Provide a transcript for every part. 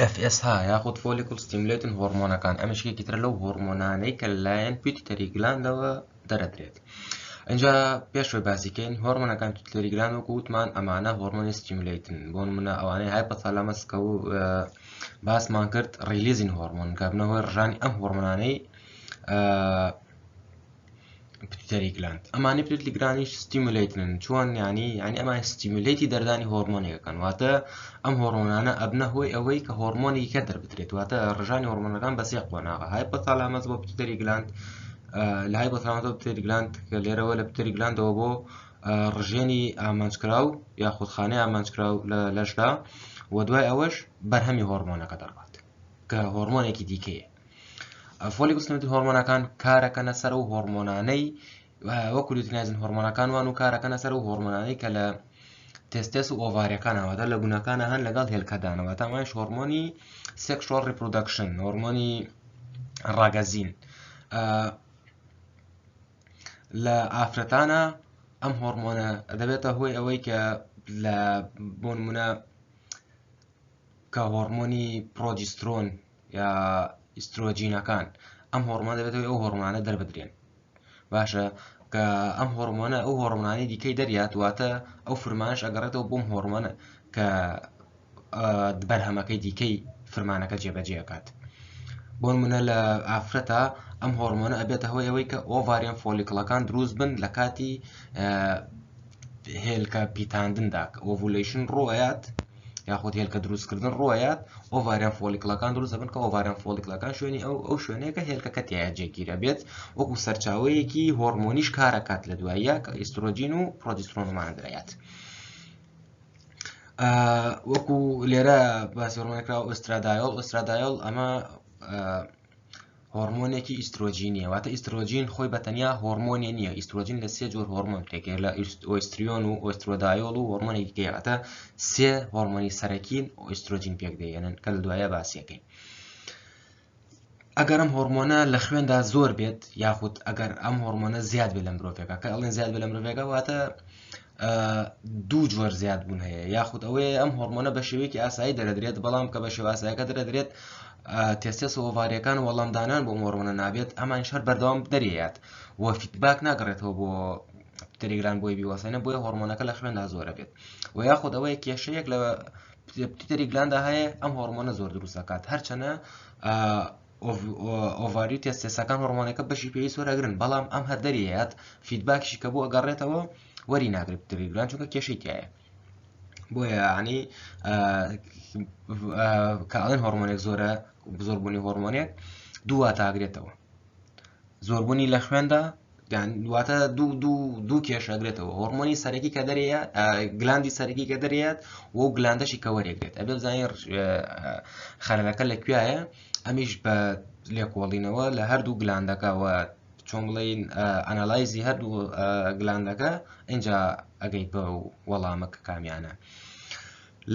FSH یاخود follicle stimulating هۆرمۆنەکان ئەمەش یەکێکی ترە لەو هۆرمۆنانەی کە لەلایەن pituitary gland ەوە دەرەدرێت. ئینجا پێشەوەی باسیکەین هۆرمۆنەکان pituitary gland وەکو وتمان ئەمانە هۆرمۆنی stimulate ن بۆ نمونە ئەوانەی hypothalamus کە و باسمان کرد releasing hormone کە بنە هۆی ڕژانی ئەم هۆرمۆنانەی pituitary gland ئەمانی pituitary gland یش stimulate ن چۆن ینی ینی ئەمان stimulate ی دەردانی هۆرمۆنێکەکەن واتە ئەم هۆرمۆنانە ئەبنە هۆی ئەوەی کە هۆرمۆنی کە دەربدرێت واتە ڕژانی هۆرمۆنەکان بە سێ قۆناغە hypothalamus بۆ pituitary gland لە hypothalamus بۆ pituitary gland کە لێرەوە لە pituitary gland ەوە بۆ ڕژێنی ئامانجکراو یاخود خانەی ئامانجکراو لە لەشدا و دوای ئەوەش بەرهەمی هۆرمۆنەکە دەڕات کە هۆرمۆنێکی دیکەیە follicle stimulating هۆرمۆنەکان کارەکەنە سەر ئەو هۆرمۆنانەی وەکو luteinizing هۆرمۆنەکان وان و کارەکەنە سەر ئەو هۆرمۆنانەی کە لە testes و ovary ەکانەوەدا لە گونەکانە هەن لەگەڵ هێلکەدانەوە تامایش هۆرمۆنی sexual reproduction هۆرمۆنی ڕەگەزین لە ئافرەتانە ئەم هۆرمۆنە دەبێتە هۆی ئەوەی کە لە بۆ نمونە کە هۆرمۆنی progesterone یا ئیسترۆجینەکان ئەم هۆرمۆن دەبێت ئەو هۆرمۆنانە دەربدرێن باشە کە ئەم هۆرمۆنە ئەو هۆرمۆنانی دیکەی دەریات واتە ئەو فرمانش ئەگەڕێتەوە بۆم هۆرمۆنە کە بەرهەمەکەی دیکەی فرمانەکە جێبەجێکات بۆ نمونە لە ئافرەتە ئەم هۆرمۆنە ئەبێتە هۆی ئەوەی کە ovarian follicle ەکان دروست بن لە کاتی هێلکە پیتاندندا ovulation ڕۆیات یاخود هێلکە دروستکردن ڕوەیات ovarian follicle ەکان دروست دەبن کە ovarian follicle ەکان شوێنی ئەو ئەو شوێنەیە کە هێلکەکە تیایا جێگیرە بێت وەکو سەرچاوەیەکی هۆرمۆنیش کارەکات لە دواییە کە ئیسترۆجین و پرۆجسترۆنمان درایات وەکو لێرە باسی هۆرمۆنەکراوە ئۆسترادایۆل ئۆسترادایۆل ئەمە هۆڕمۆنێکی ئیسترۆجینیە واتە ئیسترۆجین خۆی بە تەنیا هۆڕمۆنێ نییە ئیسترۆجین لە سێ جۆر هۆڕمۆن پێکێ لە ئۆستریۆن و ئۆسترۆدایۆل و هۆڕمۆنێکی دیکەیە واتە سێ هۆڕمۆنی سەرەکین ئیسترۆجین پێک دەهێنن کە لە دوایە باسیەکەین ئەگەر ئەم هۆرمۆنە لە خوێندا زۆر بێت یاخود ئەگەر ئەم هۆرمۆنە زیاد بێت لە مرۆڤێکە کە ئەڵێن زیاد بێت لە مرۆڤێکە واتە دوو جۆر زیاد بوون هەیە یاخود ئەوەیە ئەم هۆرمۆنە بە شێوەیەکی ئاسایی دەرەدرێت بەڵام کە بە شێوە ئاسایەکە دەرەدرێت testes و ovary ەکان وەڵامدانان بۆ هۆرمۆنە نابێت ئەمان شەر بەردەوام دەرێت و feedback ناگەڕێتەوە بۆ pituitary gland بۆی بیوەسێنە بۆیە هۆرمۆنەکە لە خوێندا زۆرە بێت و یاخود ئەوەیە کێشەیەک لە pituitary gland دا هەیە ئەم هۆرمۆنە زۆر دروست دەکات هەرچەنە ovary و testes ەکان هۆرمۆنەکە بەشی پێویست وەرەگرن بەڵام ئەم هەر دەریات feedback یشی کە بۆ ئەگەڕێتەوە وەری ناگرێت pituitary gland چونکە کێشەی تایە بۆیە ینی کە ئەڵێن هۆرمۆنێک زۆرە زۆربوونی هۆرمۆنێک دوو تاگرێتەوە زۆربوونی لە خوێندا واتە دوو دوو دوو کێشە گرێتەوە هۆرمۆنی سەرەکی کە دەرەیە gland ی سەرەکی کە دەرێت و gland ەشی کە وەرێگرێت ئەبێ بزانین خەلەلەکە لە کوایە ئەمیش بە لێکۆڵینەوە لە هەردوو gland ەکە و چۆن بڵین analyze ی هەردوو gland ەکە اینجا ئەگەیت بە وەڵامە کە کامیانە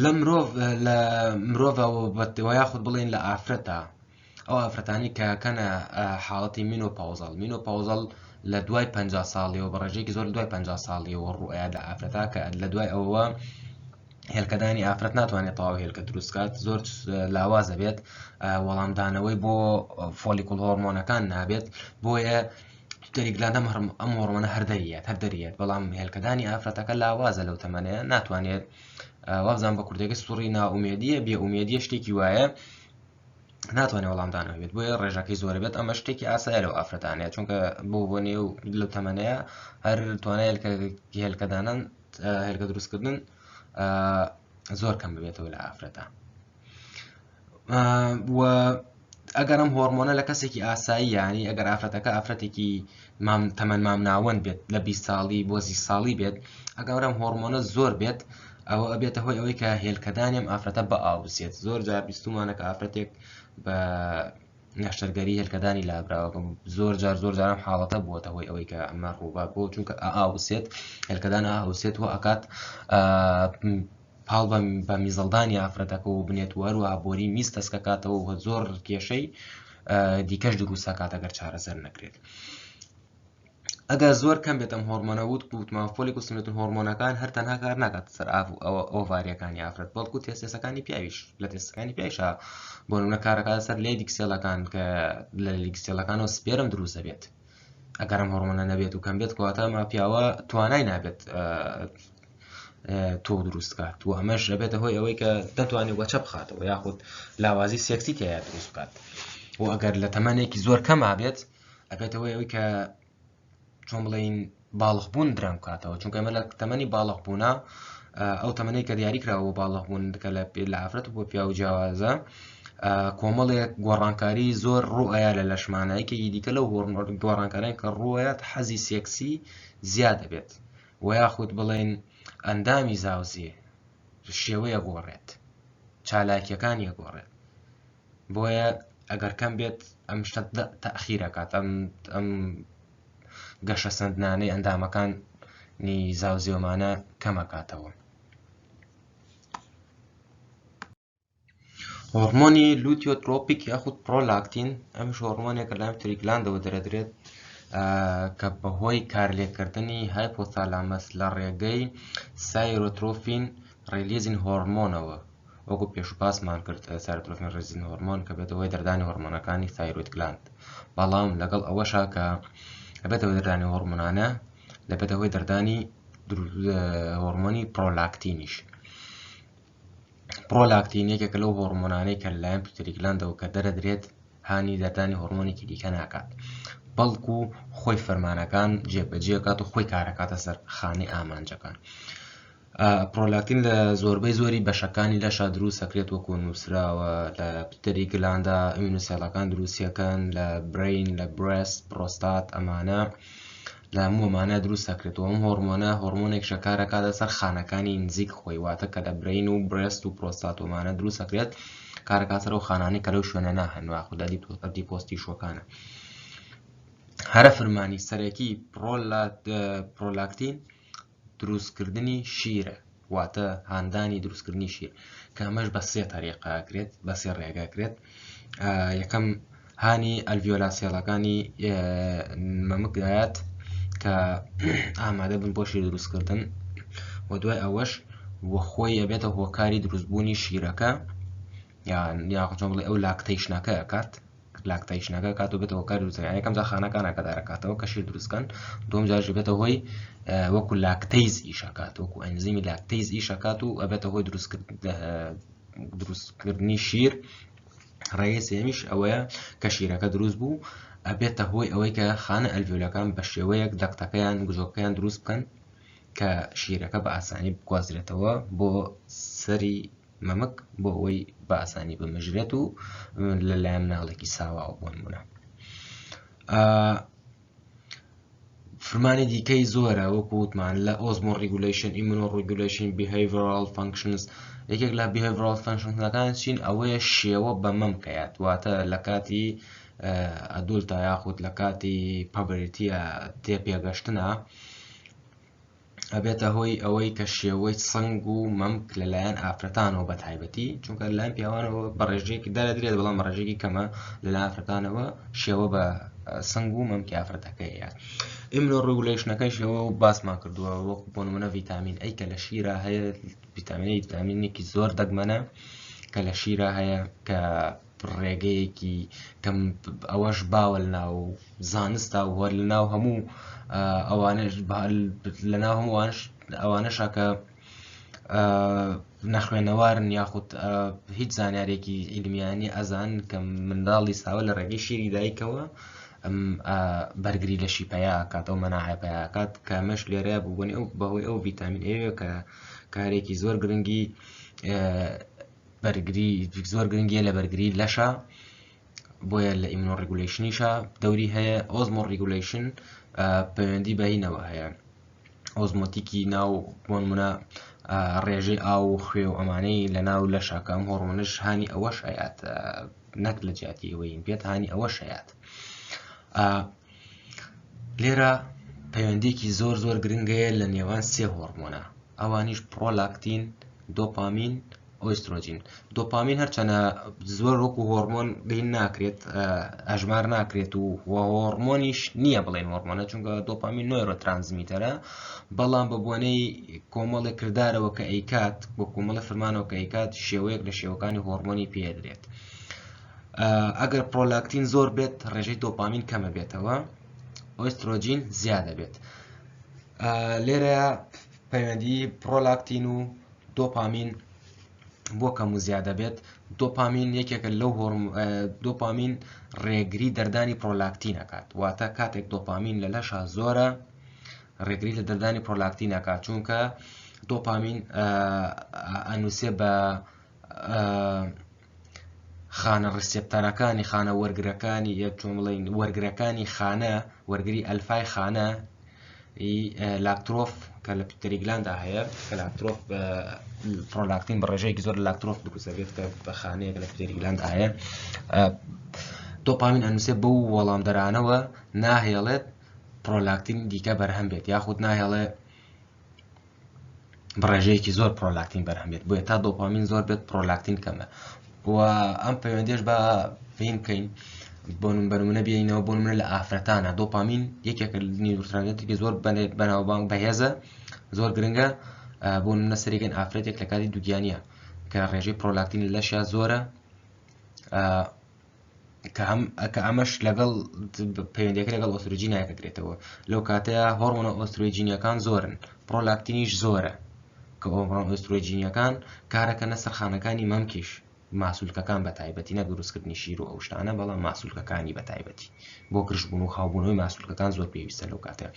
لە مرۆڤ لە مرۆڤەوە یاخود بڵین لە ئافرەتە ئەو ئافرەتانی کە کەنە حاڵەتی menopausal menopausal لە دوای 50 ساڵیەوە بە ڕێژەیەکی زۆر دوای 50 ساڵیەوە ڕوئەیات لە ئافرەتا کە لە دوای ئەوە هێلکەدانی ئافرەت ناتوانێت تەواو هێلکە دروستکات زۆر لاوازە بێت وەڵامدانەوەی بۆ follicle هۆرمۆنەکان نابێت بۆیە pituitary gland ئەم ئەم هۆرمۆنە هەر دەریات هەر دەریات بەڵام هێلکەدانی ئافرەتەکە لاوازە لەو تەمەنەیە ناتوانێت وابزان بە کوردەکە سوڕی ناومێدیە بێ ئومێدیە شتێکی وایە ناتوانێت وەڵامدانەوە بێت بۆیە ڕێژەکەی زۆرە بێت ئەمە شتێکی ئاسایە لەو ئافرەتانەیە چونکە بۆ بۆ نێو لەو تەمەنەیە هەر توانای هێلکەدانان هێلکە دروستکردن زۆر کەم ببێتەوە لە ئافرەتە و ئەگەر ئەم هۆرمۆنە لە کەسێکی ئاسایی ینی ئەگەر ئافرەتەکە ئافرەتێکی مام تەمەن مامناوەند بێت لە 20 ساڵی بۆ سی ساڵی بێت ئەگەر ئەم هۆرمۆنە زۆر بێت ئەوە ئەبێتە هۆی ئەوەی کە هێلکەدانی ئەم ئافرەتە بە ئاوسێت زۆر جار بیستومانە کە ئافرەتێک بە نەشتەرگەری هێلکەدانی لابراوە زۆر جار زۆر جارم حاڵەتە بووەتە هۆی ئەوەی کە ئەمە ڕووبا بۆ چونکە ئاوسێت هێلکەدان ئاوسێت و ئەکات پاڵ بە میزەڵدانی ئافرەتەکە و بنێت و هەروەها بۆری میز تەسکەکاتەوە و زۆر کێشەی دیکەش دروستەکات ئەگەر چارەسەر نەکرێت. ئەگەر زۆر کەم بێت ئەم هۆرمۆنە وت وتمان follicle stimulating هۆرمۆنەکان هەر تەنها کار ناکات سەر ئاف و ئەوە ovary یەکانی ئافرەت بەڵکو testes ەکانی پیاویش لە testes ەکانی پیاویشا بۆ نمونە کارەکات سەر Leydig cell ەکان کە لە Leydig cell ەکانەوە sperm دروست دەبێت ئەگەر ئەم هۆرمۆنە نەبێت و کەم بێت کەواتە ئەمە پیاوە توانای نابێت تۆ دروست کات و ئەمەش دەبێتە هۆی ئەوەی کە دەتوانێت وەچە بخاتەوە یاخود لاوازی سێکسی تیا دروست بکات و ئەگەر لە تەمەنێکی زۆر کەما بێت ئەبێتە هۆی ئەوەی کە چۆن بڵین باڵغ بوون درەنگ بکاتەوە چونکە ئەمە لە تەمەنی باڵغ بوونە ئەو تەمەنەی کە دیاری کراوە بۆ باڵغ بوون کە لە لە ئافرەت و بۆ پیاو جیاوازە کۆمەڵێک گۆڕانکاری زۆر ڕوئەیە لە لەشمانە یەکێکی دیکە لەو گۆڕانکاران کە ڕوەیەت حەزی سێکسی زیاد دەبێت و یاخود بڵێن ئەندامی زاوزێ شێوەیە گۆڕێت چالاکیەکانی گۆڕێت بۆیە ئەگەر کەم بێت ئەم شتە تەئخیر ئەکات ئەم ئەم گەشەسەندنانەی ئەندامەکانی زاوزێومانە کەم ئەکاتەوە. هۆرمۆنی luteotropic یاخود پرۆلاکتین ئەمش هۆرمۆنێکە لەلایەن pituitary gland ەوە دەرەدرێت کە بەهۆی کارلێکردنی hypothalamus لە ڕێگەی thyrotropin releasing hormone ەوە وەکو پێشوو باسمان کرد thyrotropin releasing hormone کە بێتە هۆی دەردانی هۆرمۆنەکانی thyroid gland بەڵام لەگەڵ ئەوەشا کە ئەبێتە هۆی دەردانی هۆرمۆنانە دەبێتە هۆی دەردانی هۆرمۆنی پرۆلاکتینیش پرۆلاکتین یەکێکە لەو هۆرمۆنانەی کە لەلایەن pituitary gland ەوە کە دەرەدرێت هانی دەردانی هۆرمۆنێکی دیکە ناکات بەڵکو خۆی فەرمانەکان جێبەجێکات و خۆی کارەکاتە سەر خانەی ئامانجەکان پرۆلاکتین لە زۆربەی زۆری بەشەکانی لەشا دروست ئەکرێت وەکو نووسراوە لە pituitary gland ا immune cell ەکان دروستیەکەن لە brain لە breast پرۆستات ئەمانە لە هەموو ئەمانە دروست ئەکرێت و ئەم هۆرمۆنە هۆرمۆنێک شەکارەکاتە سەر خانەکانی نزیک خۆی واتە کە لە brain و breast و پرۆستات و ئەمانە دروست ئەکرێت کارەکات سەر ئەو خانانەی کە لەو شوێنە ناهەن یاخود adipose tissue ەکانە هەرە فرمانی سەرەکی پرۆلاکتین دروستکردنی شیرە واتە هاندانی دروستکردنی شیر کە ئەمەش بە سێ تەریقە ئەکرێت بە سێ ڕێگە ئەکرێت یەکەم هانی alveolar cell ەکانی مەمک دایات کە ئامادە بن بۆ شیر دروستکردن و دوای ئەوەش وە خۆی ئەبێتە هۆکاری دروستبوونی شیرەکە یان یاخود چۆن بڵێ ئەو lactation ەکە ئەکات lactation ەکە کات و بێتەوە کار دروستەکە یەکەم جار خانەکان ئاگادارەکاتەوە کە شیر دروستکەن دوم جارش بێتە هۆی وەکو lactase ئیشەکات وەکو ئەنزیمی lactase ئیشەکات و ئەبێتە هۆی دروستکردنی شیر ڕێگەی سێمیش ئەوەیە کە شیرەکە دروست بوو ئەبێتە هۆی ئەوەی کە خانە alveolar ەکان بە شێوەیەک duct ەکەیان گوژۆکەیان دروست بکەن کە شیرەکە بە ئاسانی بگوازرێتەوە بۆ سەری مەمک بۆ ئەوەی بە ئاسانی بمژرێت و لەلایەن مناڵێکی ساواوە بۆ نمونە فرمانی دیکەی زۆرە وەکو وتمان لە osmoregulation immunoregulation behavioral functions یەکێک لە behavioral functions ەکان چین ئەوەیە شێوە بە مەمکەیات واتە لە کاتی adult ا یاخود لە کاتی puberty ە تێپێگەشتنە ئەبێتە هۆی ئەوەی کە شێوەی سنگ و مەمک لەلایەن ئافرەتانەوە بە تایبەتی چونکە لەلایەن پیاوانەوە بە ڕێژەیەکی دەرەدرێت بەڵام بە ڕێژەیەکی کەمە لەلایەن ئافرەتانەوە شێوە بە سنگ و مەمکی ئافرەتەکەیە immunoregulation ەکەی شێوە و باسمان کردووە وەک بۆ نمونە ڤیتامین A کە لە شیرا هەیە ڤیتامین ڤیتامینێکی زۆر دەگمەنە کە لە شیرا هەیە کە ڕێگەیەکی کەم ئەوەش باوە لە ناو زانستا و هەر لە ناو هەموو ئەوانەش لە ناو هەمووانش ئەوانەشا کە نەخوێنەوارن یاخود هیچ زانیارێکی ئیلمیانی ئەزان کە منداڵی ساوە لە ڕێگەی شیری دایکەوە ئەم بەرگری لەشی پیا کات ئەو مەناعە پیاکات کە ئەمەش لێرە بوونی ئەو بەهۆی ئەو ڤیتامین ئەیە کە کارێکی زۆر گرنگی بەرگری زۆر گرنگیە لە بەرگری لەشە بۆیە لە immunoregulation یشە دەوری هەیە osmoregulation پەیوەندی بەینەوە هەیە osmotic ی ناو بۆ نمونە ڕێژەی ئاو و خوێ و ئەمانەی لە ناو لەشەکە ئەم هۆڕمۆنش هانی ئەوەش ئەیات نەک لە جیاتی ئەوەی بێت هانی ئەوەش ئەیات لێرە پەیوەندیکی زۆر زۆر گرنگەیە لە نێوان سێ هۆڕمۆنە ئەوانیش پرۆلاکتین دۆپامین ئۆسترۆجین. دۆپامین هەرچەنە زۆر وەکو هۆرمۆن بین ناکرێت، ئەژمار ناکرێت و هۆرمۆنیش نییە بڵێن هۆرمۆنە، چونکە دۆپامین نۆیرۆ ترانزمیتەرە، بەڵام بە بۆنەی کۆمەڵێک کردارەوە کە ئەیکات، بۆ کۆمەڵە فرمانەوە کە ئەیکات، شێوەیەک لە شێوەکانی هۆرمۆنی پێدرێت. ئەگەر پرۆلاکتین زۆر بێت ڕێژەی دۆپامین کەمە بێتەوە، ئۆسترۆجین زیادە بێت. لێرە پەیوەندی پرۆلاکتین و دۆپامین بۆ کەم و زیادە بێت. دۆپامین یەکێکە لەو دۆپامین ڕێگری دەردانی پرۆلاکتین ئەکات، واتە کاتێک دۆپامین لە لەشا زۆرە ڕێگری لە دەردانی پرۆلاکتین ئەکات، چونکە دۆپامین ئەنووسێ بە خانە ڕسێپتەرەکانی خانە وەرگرەکانی یە چۆن بڵێین وەرگرەکانی خانە وەرگری ئەلفای خانە لاکترۆف کە لە pituitary gland دا هەیە، کە لاکترۆف پرۆلاکتین بە ڕێژەیەکی زۆر لاکترۆف دروست دەبێت کە بە خانەیەک لە pituitary gland دا هەیە. دۆپامین ئەنووسێ بەو وەڵامدەرانەوە ناهێڵێت پرۆلاکتین دیکە بەرهەم بێت، یاخود ناهێڵێ بە ڕێژەیەکی زۆر پرۆلاکتین بەرهەم بێت، بۆیە تا دۆپامین زۆر بێت پرۆلاکتین کەمە. و ئەم پەیوەندیش بە فین بکەین، بۆ بەرمونە بینەوە، بۆ نمونە لە ئافرەتانە دۆپامین یەکێکە نیورۆترانسمیتەرێکی زۆر بەناوبانگ بەهێزە، زۆر گرنگە. بۆ نمونە سەرێکن ئافرەتێک لە کاتی دووگیانیە کە ڕێژەی پرۆلاکتین لە لەشیا زۆرە، کە هەم کە ئەمەش لەگەڵ پەیوەندیەکە لەگەڵ ئۆسترۆجین ناکەگرێتەوە. لەو کاتەیە هۆرمۆنە ئۆسترۆجینیەکان زۆرن، پرۆلاکتینیش زۆرە، کە هۆرمۆنە ئۆسترۆجینیەکان کارەکەنە سەرخانەکانی مەمکیش، ماسولکەکان بە تایبەتی، نەک دروستکردنی شیر و ئەو شتانە، بەڵام ماسولکەکانی بە تایبەتی بۆ گرژبوون و خاوبوونەوەی ماسولکەکان زۆر پێویستە لەو کاتەیە.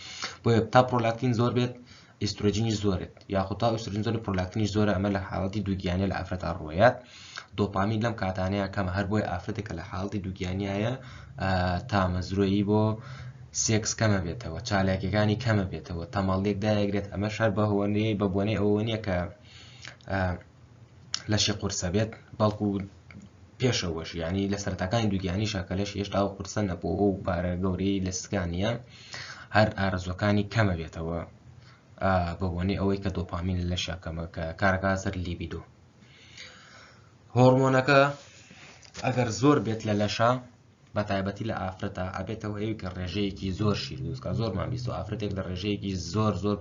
بۆیە تا پرۆلاکتین زۆر بێت ئیسترۆجینیش زۆرێت، یاخود تا ئۆسترۆجین زۆر پرۆلاکتینیش زۆرە. ئەمە لە حاڵەتی دووگیانە لە ئافرەتا ڕوویات. دۆپامین لەم کاتانەیە کەمە، هەر بۆیە ئافرەتێک کە لە حاڵەتی دووگیانیایە تامەزرۆیی بۆ سێکس کەمە بێتەوە، چالاکیەکانی کەمە بێتەوە، تەمەڵێک دایەگرێت. ئەمەش هەر بە بۆنەی ئەوە نییە کە لەشی قورسە بێت، بەڵکو پێشەوەش ینی لە سەرەتاکانی دووگیانیشە کە لەش هێشتا ئەو قورسە نەبوو و بارە گەورەی لە سکانیە، هەر ئارەزوەکانی کەمە بێتەوە بە بۆنەی ئەوەی کە دۆپامین لە لەشا کەمە کە کارەکە سەر لیبیدۆ. هۆرمۆنەکە ئەگەر زۆر بێت لە لەشا بە تایبەتی لە ئافرەتە ئەبێتەوە ئەوی کە ڕێژەیەکی زۆر شیر دروستکە. زۆرمان بیستو ئافرەتێک لە ڕێژەیەکی زۆر زۆر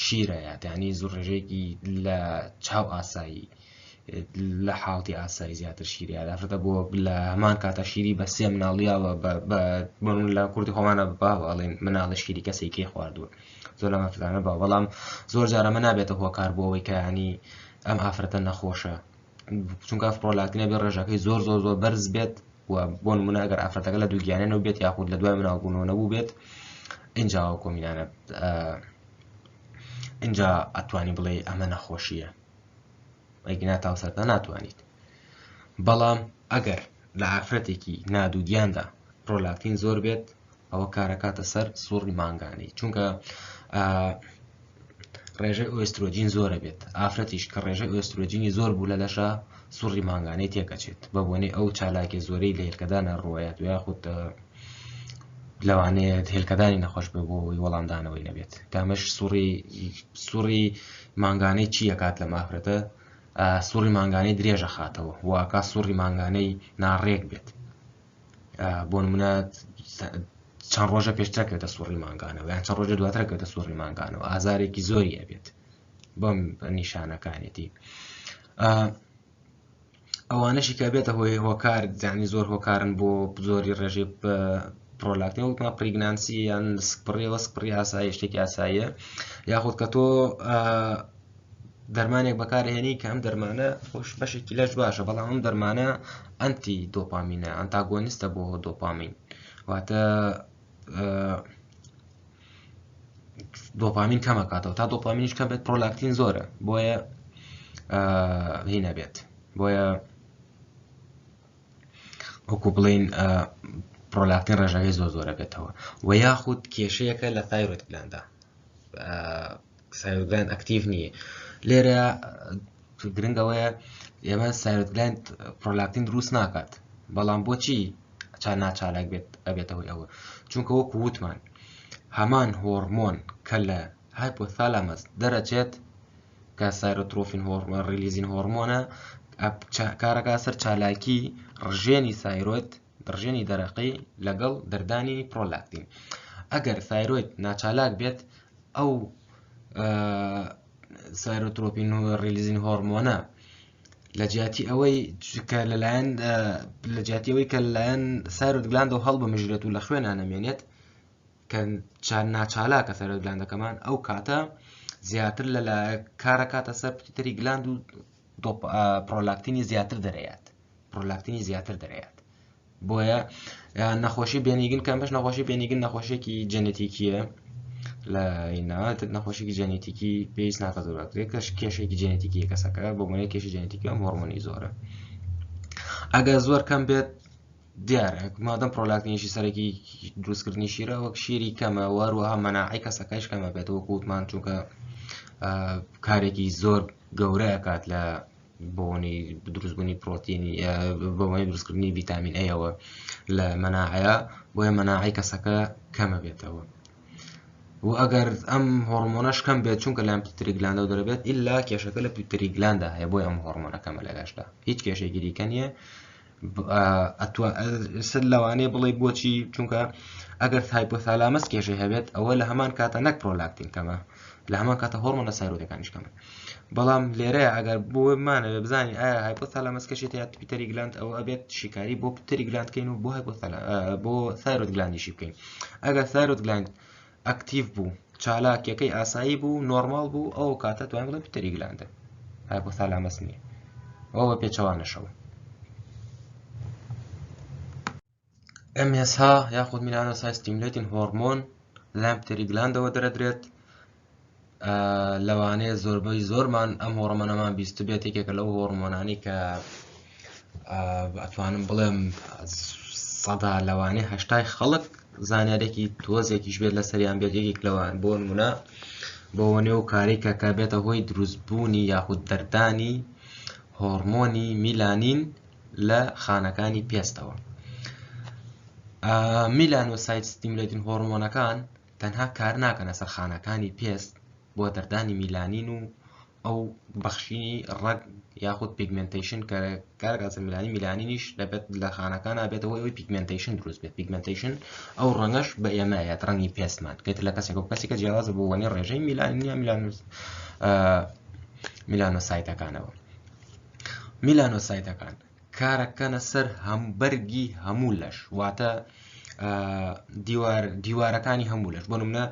شیرە، یانی زۆر ڕێژەیەکی لە چاو ئاسایی لە حاڵتی ئاسایی زیاتر شیری ئافرەتە بۆ لە هەمان کاتە شیری بە سێ مناڵیاوە بە لە کوردی خۆمانە باوە ئەڵێن مناڵە شیری کەسێکی خواردووە، زۆر لەم ئافرەتانە باوە. بەڵام زۆر جار ئەمە نابێتە هۆکار بۆ ئەوەی کە ینی ئەم ئافرەتە نەخۆشە، چونکە پرۆلاکتینە بێ ڕێژەکەی زۆر زۆر زۆر بەرز بێت و بۆ نمونە ئەگەر ئافرەتەکە لە دووگیانە نەبوو بێت یاخود لە دوای مناڵبوونەوە نەبوو بێت، ئینجا ئەو کۆمینانە ئینجا ئەتوانی بڵێ ئەمە نەخۆشیە، ئەگینا تاوسەرتا ناتوانیت. بەڵام ئەگەر لە ئافرەتێکی نادووگیاندا پرۆلاکتین زۆر بێت ئەوە کارەکاتە سەر سوڕی مانگانەی، چونکە ڕێژەی ئۆسترۆجین زۆرە بێت. ئافرەتیش کە ڕێژەی ئۆسترۆجینی زۆر بوو لە لەشە سوڕی مانگانەی تێکەچێت بە بۆنەی ئەو چالاکی زۆرەی لە هێلکەدانە ڕوەیات و یاخود لەوانەیە هێلکەدانی نەخۆش بێ بۆ ئەوەی وەڵامدانەوەی نەبێت. کامەش سوڕی مانگانەی چی ئەکات لەم ئافرەتە؟ سوڕی مانگانەی درێژە خاتەوە واکا سوڕی مانگانەی ناڕێک بێت. بۆ نمونە چەند ڕۆژە پێشترە کەوتە سوڕی مانگانەوە یان چەند ڕۆژە دواترە کەوتە سوڕی مانگانەوە، ئازارێکی زۆری ئەبێت بەم نیشانەکانێتی. ئەوانەشی کە بێتە هۆی هۆکار زیانی زۆر هۆکارن بۆ زۆری ڕێژەی پرۆلاکتین، وتمان pregnancy یان سکپڕیەوە، سکپڕی ئاسایی شتێکی ئاساییە، یاخود کە تۆ دەرمانێک بەکارهێنی کە ئەم دەرمانە خۆش بەشێکی لەش باشە، بەڵام ئەم دەرمانە ئەنتی دۆپامینە، ئەنتاگۆنیستە بۆ دۆپامین، واتە دۆپامین کەمەکاتەوە. تا دۆپامینیش کەم بێت پرۆلاکتین زۆرە، بۆیە هی نەبێت، بۆیە وەکو بڵین پرۆلاکتین ڕێژەکەی زۆر زۆرە بێتەوە. و یاخود کێشەیەکە لە thyroid gland دا، thyroid gland active نییە. لێرە گرنگەوەیە ئێمە thyroid gland پرۆلاکتین دروست ناکات، بەڵام بۆچی چا ناچالاک بێت ئەبێتەوەی ئەوە؟ چونکە وەکو وتمان هەمان هۆرمۆن کە لە hypothalamus دەرەچێت کە thyrotropin hormone releasing هۆرمۆنە کارەکە سەر چالاکی ڕژێنی thyroid ڕژێنی دەرەقی لەگەڵ دەردانی پرۆلاکتین. ئەگەر thyroid ناچالاک بێت ئەو thyrotropin releasing هۆرمۆنە لە جیاتی ئەوەی کە لەلایەن لە جیاتی ئەوەی کە لەلایەن thyroid gland ەوە هەڵبمژرێت و لە خوێنا نەمێنێت کە ناچالاکە thyroid gland ەکەمان ئەو کاتە زیاتر لە کارەکاتە سەر pituitary gland و پرۆلاکتینی زیاتر دەرەیات پرۆلاکتینی زیاتر دەرەیات بۆیە نەخۆشی benign کەمەش نەخۆشی benign نەخۆشیێکی جەنێتیکیە لە نەخۆشیکی جەنێتیکی پێویست ناکە زۆر بکرێت کەش کێشێکی جەنێتیکی کەسەکە بۆ مۆنە کێشی جەنێتیکی ئەم هۆرمۆنی زۆرە ئەگەر زۆر کەم بێت دیارە مادەم پرۆلاکتینیشی سەرەکی دروستکردنی شیرە وەک شیری کەمە وەروەها مەناعی کەسەکەش کەمە بێت وەکو وتمان چونکە کارێکی زۆر گەورە ئەکات لە بۆنی دروستبوونی پرۆتینی بەوەی دروستکردنی ڤیتامین ئەیەوە لە مەناعەیە بۆیە مەناعی کەسەکە کەمە بێتەوە و ئەگەر ئەم هۆرمۆنەش کەم بێت چونکە لام pituitary gland ەوە دەرەبێت ئللا کێشەکە لە pituitary gland ا هەیە بۆی ئەم هۆرمۆنە کەمە لە لەشدا هیچ کێشێکی دیکە نییە سەر لەوانەیە بڵێ بۆچی چونکە ئەگەر hypothalamus کێشەی هەبێت ئەوە لە هەمان کاتە نەک پرۆلاکتین کەمە لە هەمان کاتە هۆرمۆنە سایرۆیدەکانیش کەمن بەڵام لێرەیە ئەگەر بۆ مانەوێ بزانین ئایا hypothalamus کێشەی یا pituitary gland ئەوە ئەبێت شیکاری بۆ pituitary gland کەین و بۆ بۆ thyroid gland یشی بکەین ئەگەر thyroid gland active بوو چالاکیەکەی ئاسایی بوو نۆرماڵ بوو ئەو کاتە توان بڵێ pituitary gland ە hypothalamus نییە ئەوە بە پێچەوانەشەوە MSH یاخود melanocyte stimulating hormone لەلایەن pituitary gland ەوە دەرەدرێت لەوانەیە زۆربەی زۆرمان ئەم هۆڕمۆنەمان بیستبێت یەکێکە لەو هۆڕمۆنانی کە ئەتوانم بڵێم سەدا لەوانەیە هەشتای خەڵک زانیارێکی تۆزێکیش بێت لەسەریان بێت یەکێک لەوان بۆ نمونە بۆ نێو کاری کە کە بێتە هۆی دروستبوونی یاخود دەردانی هۆڕمۆنی میلانین لە خانەکانی پێستەوە. melanocyte stimulating هۆڕمۆنەکان تەنها کار ناکەنە سەر خانەکانی پێست بۆ دەردانی میلانین و ئەو بەخشینی ڕەگ یاخود pigmentation کە کارگازە میلانی میلانینیش دەبێت لە خانەکان بێتەوە ئەوەی pigmentation دروست بێت pigmentation ئەو ڕەنگەش بە ئێمە یات ڕەنگی پێستمان کەێت لە کەسێک و کەسێکە جیاوازە بۆ وەنی ڕێژەی میلانین یا میلانوس میلانۆسایتەکانەوە میلانۆسایتەکان کارەکەنە سەر هەم بەرگی هەموو لەش واتە دیوار دیوارەکانی هەموو لەش بۆ نمونە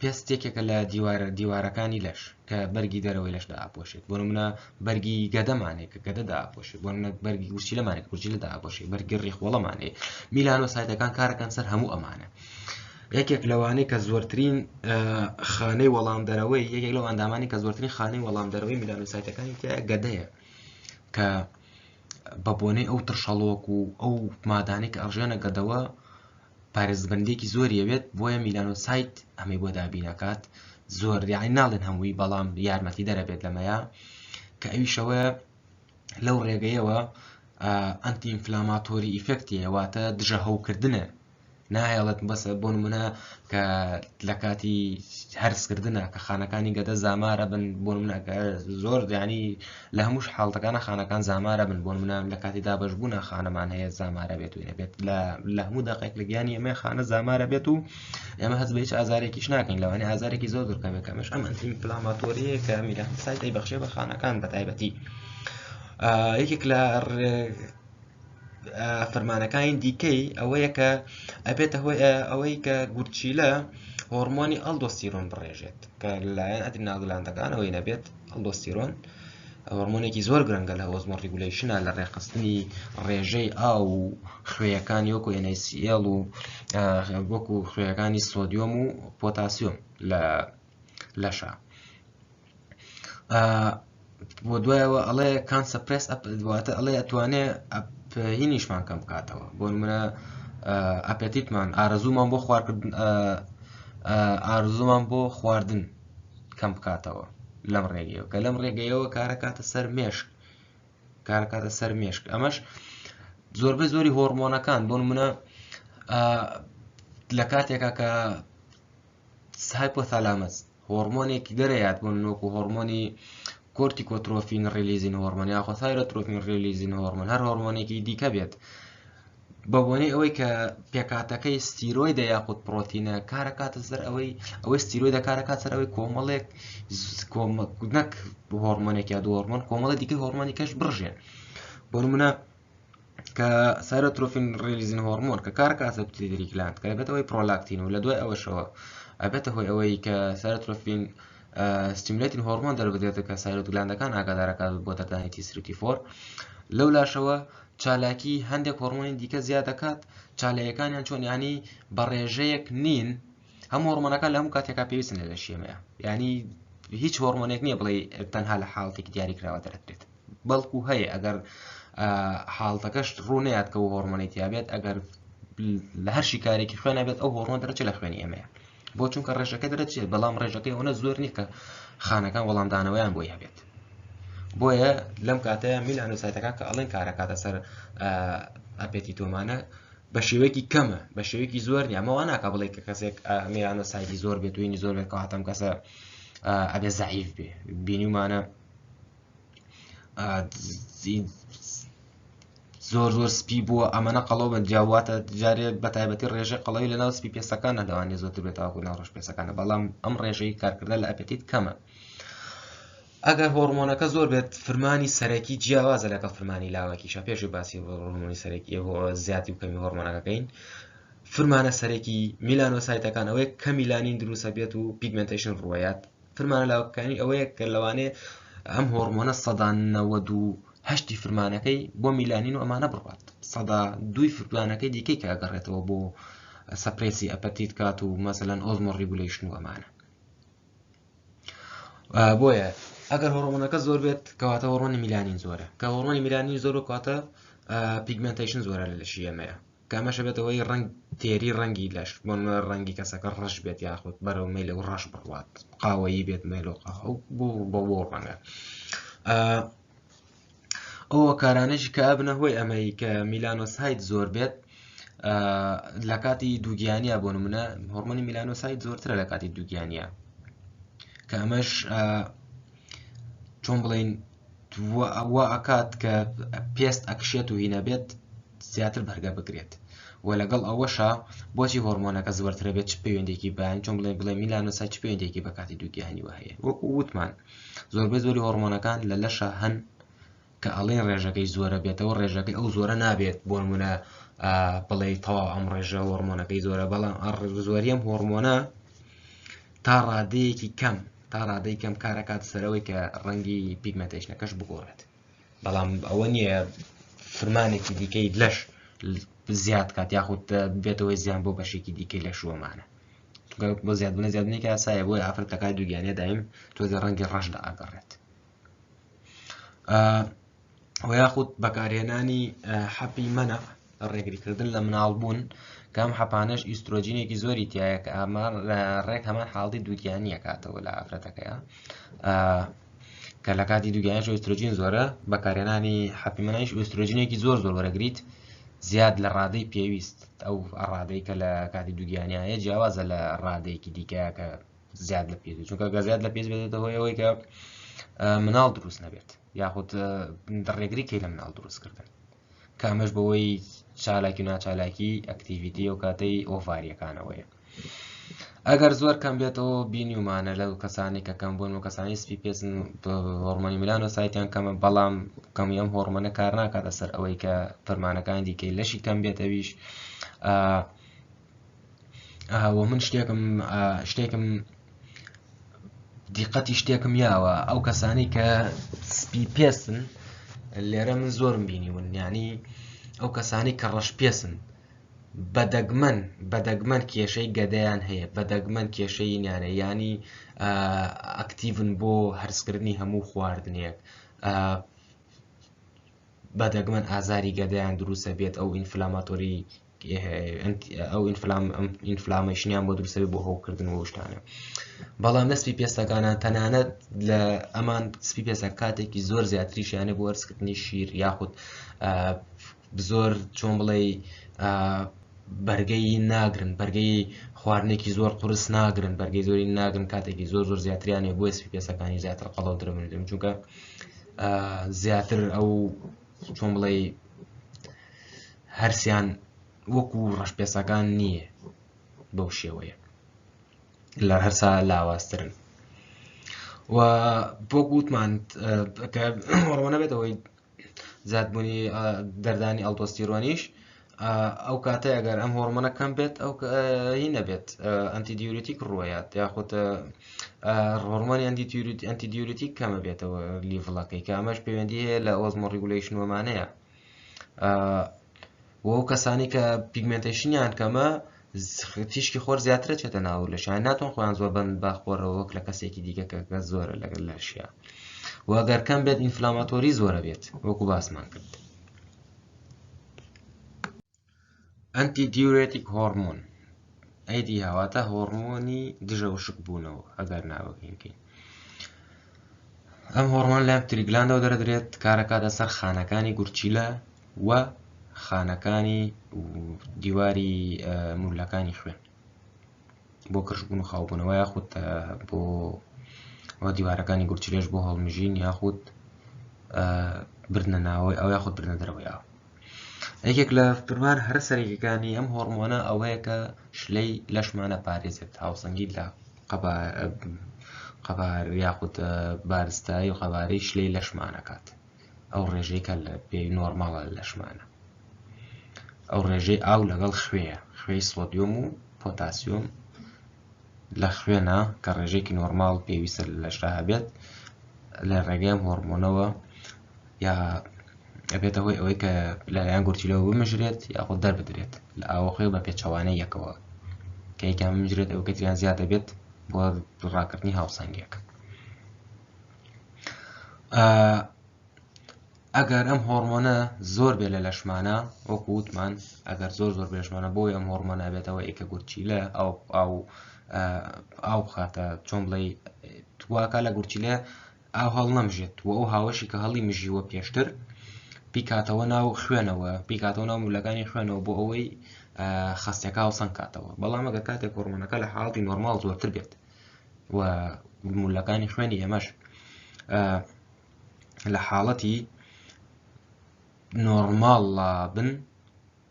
پێست یەکێکە لە دیوارە دیوارەکانی لەش کە بەرگی دەرەوەی لەش داپۆشێت بۆ نمونە بەرگی گەدەمانێک کە گەدە داپۆشێت بۆ نمونە بەرگی گورچیلەمانێک گورچیلە داپۆشێت بەرگی ڕیخۆڵەمانێ میلانۆسایتەکان کارەکەن سەر هەموو ئەمانە یەکێک لەوانەی کە زۆرترین خانەی وەڵامدەرەوەی یەکێک لەو ئەندامانی کە زۆرترین خانەی وەڵامدەرەوەی میلانۆسایتەکانی تیا گەدەیە کە بە بۆنەی ئەو ترشەڵۆک و ئەو مادانەی کە ئەڕژێنە گەدەوە پارێزبەندێکی زۆری ئەوێت بۆیە میلانۆسایت ئەمەی بۆ دابینەکات زۆر یعنی ناڵێن هەمووی بەڵام یارمەتی دەرەبێت لەمەیە کە ئەویشەوەیە لەو ڕێگەیەوە anti inflammatory effect ی واتە دژە هەوکردنە ناهێڵێت بەسە بۆ نمونە کە لە کاتی هەرسکردنە کە خانەکانی گەدە زامارە بن بۆ نمونە زۆر دیانی لە هەمووش حاڵتەکانە خانەکان زامارە بن بۆ نمونە لە کاتی دابەشبوونە خانەمان هەیە زامارە بێت و نەبێت لە هەموو دقێک لە گیانی ئێمە خانە زامارە بێت و ئێمە هەست بە هیچ ئازارێکیش ناکەین لەوانەیە ئازارێکی زۆر دورکەوێت کە ئەمەش ئەم anti inflammatory یە کە میلانۆسایت ئەیبەخشێ بە خانەکان بە تایبەتی یەکێک لە فەرمانەکانی دیکەی ئەوەیە کە ئەبێتە هۆی ئەوەی کە گورچیلە هۆرمۆنی ئەلدۆستیرۆن بڕێژێت کە لەلایەن adrenal gland ەکانەوەی نەبێت ئەلدۆستیرۆن هۆرمۆنێکی زۆر گرنگە لە osmoregulation ە لە ڕێکخستنی ڕێژەی ئاو و خوێیەکانی وەکو NaCl و وەکو خوێیەکانی سۆدیۆم و پۆتاسیۆم لە لەشە بۆ دوایەوە ئەڵێ can suppress واتە ئەڵێ ئەتوانێ هینیشمان کەم بکاتەوە بۆ نمونە appetite مان ئارەزوومان بۆ خواردن ئارزومان بۆ خواردن کەم بکاتەوە لەم ڕێگەیەوە کە لەم ڕێگەیەوە کارەکاتە سەر مێشک کارەکاتە سەر مێشک ئەمەش زۆربەی زۆری هۆرمۆنەکان بۆ نمونە لە کاتێکا کە hypothalamus هۆرمۆنێکی دەرەیات بۆ وەکو هۆرمۆنی corticotropin releasing hormone یاخۆ thyrotropin releasing hormone هەر هۆرمۆنێکی دیکە بێت بە بۆنەی ئەوەی کە پێکاتەکەی ستیرۆیدە یاخود پرۆتینە کارەکاتە سەر ئەوەی ئەوەی ستیرۆیدە کارەکات سەر ئەوەی کۆمەڵێک نەک هۆرمۆنێک یا دوو هۆرمۆن کۆمەڵی دیکەی هۆرمۆنی کەش بڕژێن بۆ نمونە کە thyrotropin releasing hormone کە کار کاتە pituitary gland کە دەبێتە هۆی پرۆلاکتین و لە دوای ئەوەشەوە ئەبێتە هۆی ئەوەی کە thyrotropin stimulating hormone دەربدرێت کە thyroid gland ەکان ئاگادارەکات بۆ دەردانی T three T four لەو لاشەوە چالاکی هەندێک هۆرمۆنی دیکە زیاد دەکات چالاکیەکانیان چۆن ینی بە ڕێژەیەک نین هەموو هۆرمۆنەکان لە هەموو کاتێکا پێویستن لە لەشی ئێمەیە ینی هیچ هۆرمۆنێک نییە بڵێ تەنها لە حاڵتێکی دیاریکراوە دەرەکرێت بەڵکو هەیە ئەگەر حاڵتەکەش ڕوونەیات کە هۆرمۆنی تیابێت ئەگەر لە هەر شیکارێکی خوێنە بێت ئەو هۆرمۆن دەرەچێت لە خوێنی ئێمەیە بۆ چونکە ڕێژەکە دەرەچێت بەڵام ڕێژەکەی ئەوەنە زۆر نییە کە خانەکان وەڵامدانەوەیان بۆی هەبێت بۆیە لەم کاتەیە melanocyte ەکان کە ئەڵێن کارەکاتە سەر appetite ۆمانە بە شێوەیەکی کەمە بە شێوەیەکی زۆر نیە ئەمە وا ناکا بڵێ کە کەسێک melanocyte ی زۆر بێت وینی زۆر بێت کەواتەم کەسە ئەبێ زەعیف بێ بینیمانە زۆر زۆر سپی بووە ئەمەە قەڵەو بن جیاواتە جارێ بە تایبەتی ڕێژەی قەڵەوی لە ناو سپی پێستەکانە لەوانەیە زۆرتر بێت تاوەکو ناو ڕەش پێستەکانە بەڵام ئەم ڕێژەی کارکردن لە appetite کەمە ئەگەر هۆرمۆنەکە زۆر بێت فرمانی سەرەکی جیاوازە لەگەڵ فرمانی لاوەکیشە پێشی باسی هۆرمۆنی سەرەکی زیادی و کەمی هۆرمۆنەکەکەین فرمانە سەرەکی melanocyte ەکان ئەوەیە کە میلانین دروستە بێت و pigmentation ڕوەیات فرمانە لاوەکانی ئەوەیە کە لەوانەیە ئەم هۆرمۆنە 98% فرمانەکەی بۆ میلانین و ئەمانە بڕات 2% فرمانەکەی دیکەی کە ئەگەڕێتەوە بۆ suppress ی appetite کات و مەسەلەن osmoregulation و ئەمانە بۆیە ئەگەر هۆرمۆنەکە زۆر بێت کەواتە هۆرمۆنی میلانین زۆرە کە هۆرمۆنی میلانین زۆر کەواتە pigmentation زۆرە لە لەشی ئێمەیە کە ئەمەش ئەبێتە هۆی ڕەنگ تێری ڕەنگی لەش بۆ نمونە ڕەنگی کەسەکە ڕەش بێت یاخود بەرەو مەیلە و ڕەش بڕوات قاوەیی بێت مەیل و قاوە بۆ بۆ بۆ ڕەنگە ئەو هۆکارانەش کە ئەبنە هۆی ئەمەی کە melanocyte زۆر بێت لە کاتی دووگیانە بۆ نمونە هۆرمۆنی melanocyte زۆرترە لە کاتی دووگیانە کە ئەمەش چۆن بڵین وا ئەکات کە پێست ئەکشێت و هینە بێت زیاتر بەرگە بگرێت و لەگەڵ ئەوەشا بۆچی هۆرمۆنەکە زۆرترە بێت چ پەیوەندێکی بەیان چۆن بڵێ بڵێ melanocyte چ پەیوەندێکی بە کاتی دووگیانیوە هەیە وەکو وتمان زۆربەی زۆری هۆرمۆنەکان لە لەشە هەن کە ئەڵێن ڕێژەکەی زۆرە بێتەوە ڕێژەکەی ئەو زۆرە نابێت بۆ نمونە بڵێ تەواو ئەم ڕێژە هۆرمۆنەکەی زۆرە بەڵام زۆری ئەم هۆرمۆنە تا ڕادەیەکی کەم تا ڕادەی کەم کارەکات سەرەوەی کە ڕەنگی pigmentation ەکەش بگۆڕێت بەڵام ئەوە نییە فرمانێکی دیکەی لەش زیاد کات یاخود بێتەوەی زیان بۆ بەشێکی دیکەی لەش وەمانە بۆ زیادبوونە زیادبوونێکی ئاسایە بۆی ئافرەت لە کاتی دووگیانیە دایم تۆزێ ڕەنگی ڕەش دائەگەڕێت و یاخود بەکارهێنانی حەپی مەنع ڕێگریکردن لە مناڵبوون کە ئەم حەپانەش ئیسترۆجینێکی زۆری تایە کە ئەمە ڕێک هەمان حاڵی دووگیانی ئەکاتەوە لە ئافرەتەکەیە کە لە کاتی دووگیانیش ئۆسترۆجین زۆرە بەکارهێنانی حەپی مەنعیش ئۆسترۆجینێکی زۆر زۆر وەرەگریت زیاد لە ڕادەی پێویست ئەو ڕادەی کە لە کاتی دووگیانی هەیە جیاوازە لە ڕادەیەکی دیکە کە زیاد لە پێویست چونکە گە زیاد لە پێویست بێتەوە هۆی ئەوەی کە مناڵ دروست نەبێت یاخود ڕێگری کەی لە مناڵ دروستکردن کە ئەمەش بەوەی چالاکی و ناچالاکی activity ئەو کاتەی ovary یەکانەوەیە ئەگەر زۆر کەم بێتەوە بینیومانە لەو کەسانی کە کەم بوون و کەسانی سپی پێستن هۆرمۆنی melanocyte یان کەمە بەڵام کەمی ئەم هۆرمۆنە کار ناکاتە سەر ئەوەی کە فەرمانەکانی دیکەی لەشی کەم بێت ئەویش و من شتێکم شتێکم دیقەتی شتێکم یاوە ئەو کەسانی کە سپی پێستن لێرە من زۆرم بینیون یعنی ئەو کەسانی کە ڕەش پێستن بە دەگمەن بە دەگمەن کێشەی گەدەیان هەیە بە دەگمەن کێشەی نیانە ینی active ن بۆ هەرسکردنی هەموو خواردنێک بە دەگمەن ئازاری گەدەیان دروستە بێت ئەو inflammatory ئەو inflammation یان بۆ دروستە بۆ هەوکردن و شتانە بەڵام لە سپی پێستەکانە تەنانەت لە ئەمان سپی پێستە کاتێکی زۆر زیاتریشیانە بۆ هەرسکردنی شیر یاخود زۆر چۆن بڵێ بەرگەی ناگرن، بەرگەی خواردنێکی زۆر قورس ناگرن، بەرگەی زۆری ناگرن، کاتێکی زۆر زۆر زیاتریان هەیە، بۆیە سپی پێستەکانی زیاتر قەڵەوتر بن، چونکە زیاتر ئەو چۆن بڵێ هەرسیان وەکو ڕەشپێستەکان نییە بەو شێوەیە لە هەرسا لاوازترن و بۆ گوتمان کە هۆڕمۆنە بێتەوەی زیادبوونی دەردانی ئەڵدۆستیرۆنیش ئەو کاتە ئەگەر ئەم هۆرمۆنە کەم بێت ئەو هی نەبێت antidiuretic ڕوەیات یاخود هۆرمۆنی antidiuretic کەمە بێتەوە level ەکەی کە ئەمەش پەیوەندی هەیە لە osmoregulation وەمانەیە و ئەو کەسانی کە pigmentation یان کەمە تیشکی خۆر زیاترە چێتە ناو لەشیان ناتوان خۆیان زۆر بن بە خۆرەوە وەک لە کەسێکی دیکە کە کە زۆرە لەگەڵ لەشیا و ئەگەر کەم بێت inflammatory زۆرە بێت وەکو باسمان کرد. antidiuretic hormone ADH واتە هۆرمۆنی دژە وشکبوونەوە ئەگەر ناوەکەین ئەم هۆرمۆن لە pituitary gland ەوە دەردرێت کارەکاتە سەر خانەکانی گورچیلە و خانەکانی دیواری مولەکانی خوێن بۆ کرژبوون و خاوبوونەوە یاخود بۆ دیوارەکانی گورچیلەش بۆ هەڵمژین یاخود بردنە ناوەی ئەو یاخود بردنە دەرەوەی ئاو یەکێک لە فرمان هەرە سەرەکیەکانی ئەم هۆرمۆنە ئەوەیە کە شلەی لەشمانە پارێزێت هاوسەنگی لە قەبار یاخود بارستایی و قەبارەی شلەی لەشمانەکات ئەو ڕێژەی کە لە پێی نۆرماڵە لە لەشمانە ئەو ڕێژەی ئاو لەگەڵ خوێیە خوێی سۆدیۆم و پۆتاسیۆم لە خوێنە کە ڕێژەیەکی نۆرماڵ پێویستە لە لەشدا هەبێت لە ڕێگەی ئەم هۆرمۆنەوە یا ئەبێتە هۆی ئەوەی کە لەلایەن گورچیلەوە بمژرێت یاخود دەربدرێت لە ئاوەخۆی بە پێچەوانەی یەکەوە کە یەکیان بمژرێت ئەو کەتریان زیاد دەبێت بۆ ڕاکردنی هاوسەنگێک ئەگەر ئەم هۆرمۆنە زۆر بێ لە لەشمانە وەکو وتمان ئەگەر زۆر زۆر بێژمانە بۆی ئەم هۆرمۆنە بێتەوە ئێکە گورچیلە ئەو ئاو ئاو بخاتە چۆن بڵێ تواکە لە گورچیلە ئاو هەڵنەمژێت و ئەو هاوەشی کە هەڵی مژیوە پێشتر پیکاتەوە ناو خوێنەوە پیکاتەوە ناو مولەکانی خوێنەوە بۆ ئەوەی خەستەکە هاوسەنگ کاتەوە بەڵام ئەگەر کاتێک هۆرمۆنەکە لە حاڵی نۆرماڵ زۆرتر بێت و مولەکانی خوێنی ئێمەش لە حاڵەتی نۆرماڵ بن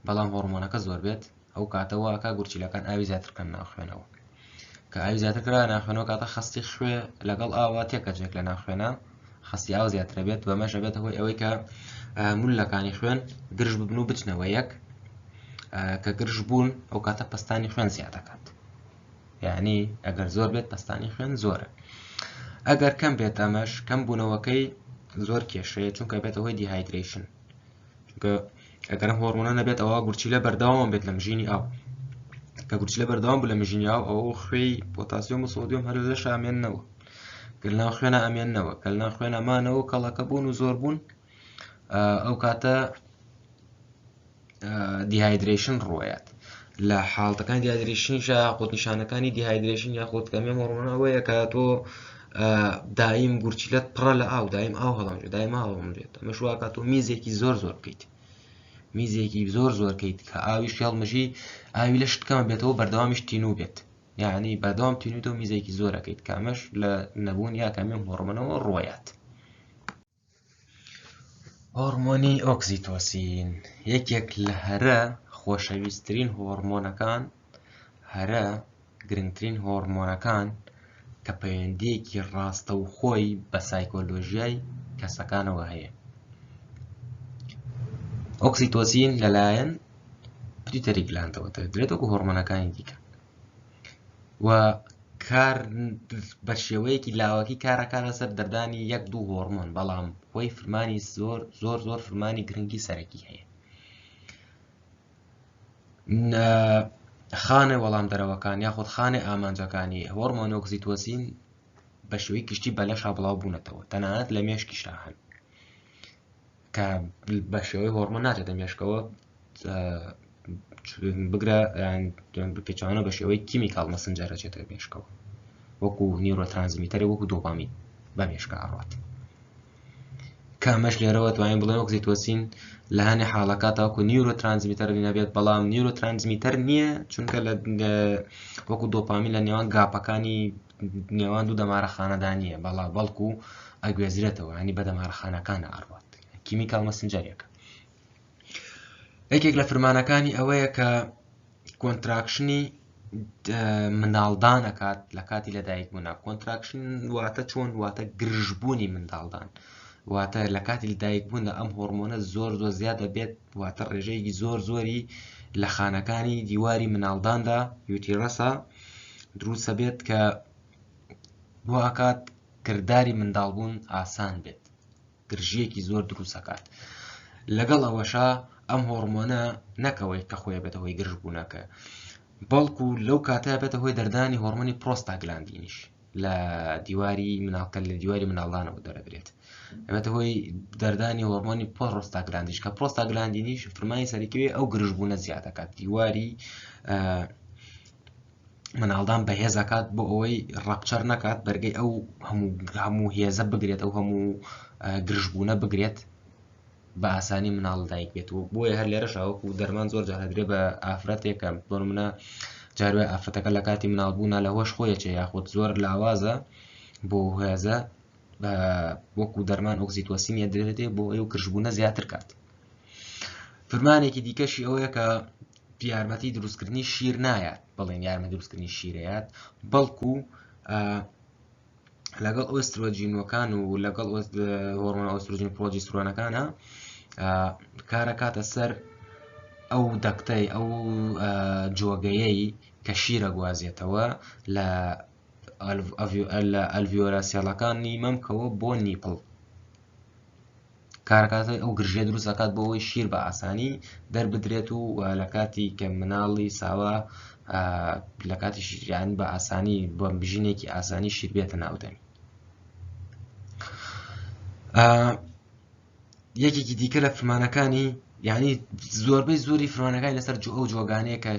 بەڵام هۆرمۆنەکە زۆر بێت ئەو کاتە واکە گورچیلەکان ئاوی زیاتر بکەن ناو خوێنەوە کە ئاوی زیاتر کرا ناخوێنەوە کاتە خەستی خوێ لەگەڵ ئاوا تێکەچێک لە ناخوێنە خەستی ئاو زیاترە بێت بەمەش ئەبێتە هۆی ئەوەی کە مولەکانی خوێن گرژ ببن و بچنەوە یەک کە گرژ بوون ئەو کاتە پەستانی خوێن زیاد دەکات یعنی ئەگەر زۆر بێت پەستانی خوێن زۆرە ئەگەر کەم بێت ئەمەش کەم بوونەوەکەی زۆر کێشەیە چونکە بێتە هۆی dehydration چونکە ئەگەر ئەم هۆرمۆنە نەبێت ئەوە گورچیلە بەردەوام بێت لە مژینی ئاو کە گورچیلە بەردەوام بوو لە مژینی ئاو ئەوە خوێی پۆتاسیۆم و سۆدیۆم هەر لەش ئامێنەوە کە لەناو خوێنە ئەمێنەوە کە لەناو خوێنە مانەوە کەڵەکە بوون و زۆر بوون ئەو کاتە dehydration ڕوەیات لە حاڵتەکان dehydration یاخود نیشانەکانی dehydration یاخود کەمی هۆرمۆن ئەوەیە کە تۆ دایم گورچیلەت پڕە لە ئاو دایم ئاو هەڵەمژێت دایم ئاو هەڵمژێت ئەمەش واکات تۆ میزێکی زۆر زۆر بکەیت میزێکی زۆر زۆر کەیت کە ئاویش هەڵمژی ئاوی لەشت کەمە بێتەوە بەردەوامیش تینوو بێت یعنی بەردەوام تینوویتەوە میزێکی زۆرەکەیت کە ئەمەش لە نەبوون یا کەمی هۆرمۆنەوە ڕۆیات. هۆرمۆنی ئۆکسیتۆسین یەکێک لە هەرە خۆشەویستترین هۆرمۆنەکان هەرە گرنگترین هۆرمۆنەکان کە پەیوەندیەکی ڕاستەوخۆی بە سایکۆلۆژیای کەسەکانەوە هەیە ئۆکسیتۆسین لەلایەن pituitary gland ەوە دەدرێت وەکو هۆرمۆنەکانی دیکە و کار بە شێوەیەکی لاوەکی کارەکە لەسەر دەردانی یەک دوو هۆرمۆن بەڵام خۆی فرمانی زۆر زۆر زۆر فرمانی گرنگی سەرەکی هەیە خانە وەڵام دەرەوەکان یاخود خانە ئامانجەکانی هۆرمۆن ئۆکسیتۆسین بە شێوەی گشتی بە لەشا بڵاو بوونەتەوە تەنانەت لە مێشکیشا هەن کە بە شێوەی هۆرمۆن ناچێتە مێشکەوە بگرە پێچوانە بە شێوەی chemical messenger ئەچێتە مێشکەوە وەکو neurotransmitter وەکو دۆپامین بە مێشکە ئەڕات. کە ئەمەش لێرەوە توانین بڵێن ئۆکسیتۆسین لە هەنێ حاڵەکات تاوەکو neurotransmitter نەبێت بەڵام neurotransmitter نییە چونکە لە وەکو دۆپامین لە نێوان gap ەکانی نێوان دوو دەمارەخانەدا نییە بەڵا بەڵکو ئەگوێزرێتەوە ینی بە دەمارەخانەکانە ئەڕوات chemical messenger ێکە یەکێک لە فرمانەکانی ئەوەیە کە contraction ی منداڵدان ئەکات لە کاتی لەدایک بوونا contraction واتە چۆن واتە گرژبوونی منداڵدان واتە لە کاتی لەدایک بووندا ئەم هۆرمۆنە زۆر زۆر زیاد دەبێت واتە ڕێژەیەکی زۆر زۆری لە خانەکانی دیواری مناڵداندا uterus ە دروستە بێت کە واکات کرداری منداڵبوون ئاسان بێت گرژییەکی زۆر دروست ئەکات لەگەڵ ئەوەشا ئەم هۆڕمۆنە نەکەوەی کە خۆی بێتە هۆی گرژبوونەکە بەڵکو لەو کاتە بێتە هۆی دەردانی هۆرمۆنی پرۆستاگلاندینیش لە دیواری مناڵکە لە دیواری مناڵانەوە دەرەدرێت ئەبێتە هۆی دەردانی هۆرمۆنی پرۆستاگلاندیش کە پرۆستاگلاندینیش فرمانی سەرەکیوی ئەو گرژبوونە زیاد دەکات دیواری مناڵدان بەهێز ئەکات بۆ ئەوەی rupture نەکات بەرگەی ئەو هەموو هەموو هێزە بگرێت ئەو هەموو گرژبوونە بگرێت بە ئاسانی مناڵ دایک بێت و بۆیە هەر لێرەش وەکو دەرمان زۆر جار هەدرێ بە ئافرەتێکە بۆ منە جاروای ئافرەتەکە لە کاتی مناڵبوونا لە هۆش خۆیەچێ یاخود زۆر لاوازە بۆ هێزە وەکو دەرمان ئۆکسیتۆسین دەدرێتێ بۆ ئەو گرژبوونە زیاتر کات فرمانێکی دیکەشی ئەوەیە کە یارمەتی دروستکردنی شیر نایات بڵێن یارمەتی دروستکردنی شیرەیات بەڵکو لەگەڵ ئۆسترۆجینەکان و لەگەڵ هۆرمۆنە ئۆسترۆجین پرۆجیسترۆنەکانە کارەکاتە سەر ئەو duct ەی ئەو جۆگەیەی کە شیرە گوازێتەوە لە لە alveolar cell ەکانی مەمکەوە بۆ nipple کارەکاتە ئەو گرژیە دروست ئەکات بۆ ئەوەی شیر بە ئاسانی دەربدرێت و لە کاتی کە مناڵی ساوا لە کاتی شیریان بە ئاسانی بە بژینێکی ئاسانی شیر بێتە ناو دەمی. یەکێکی دیکە لە فرمانەکانی یعنی زۆربەی زۆری فرمانەکانی لەسەر ئەو جۆگانەیە کە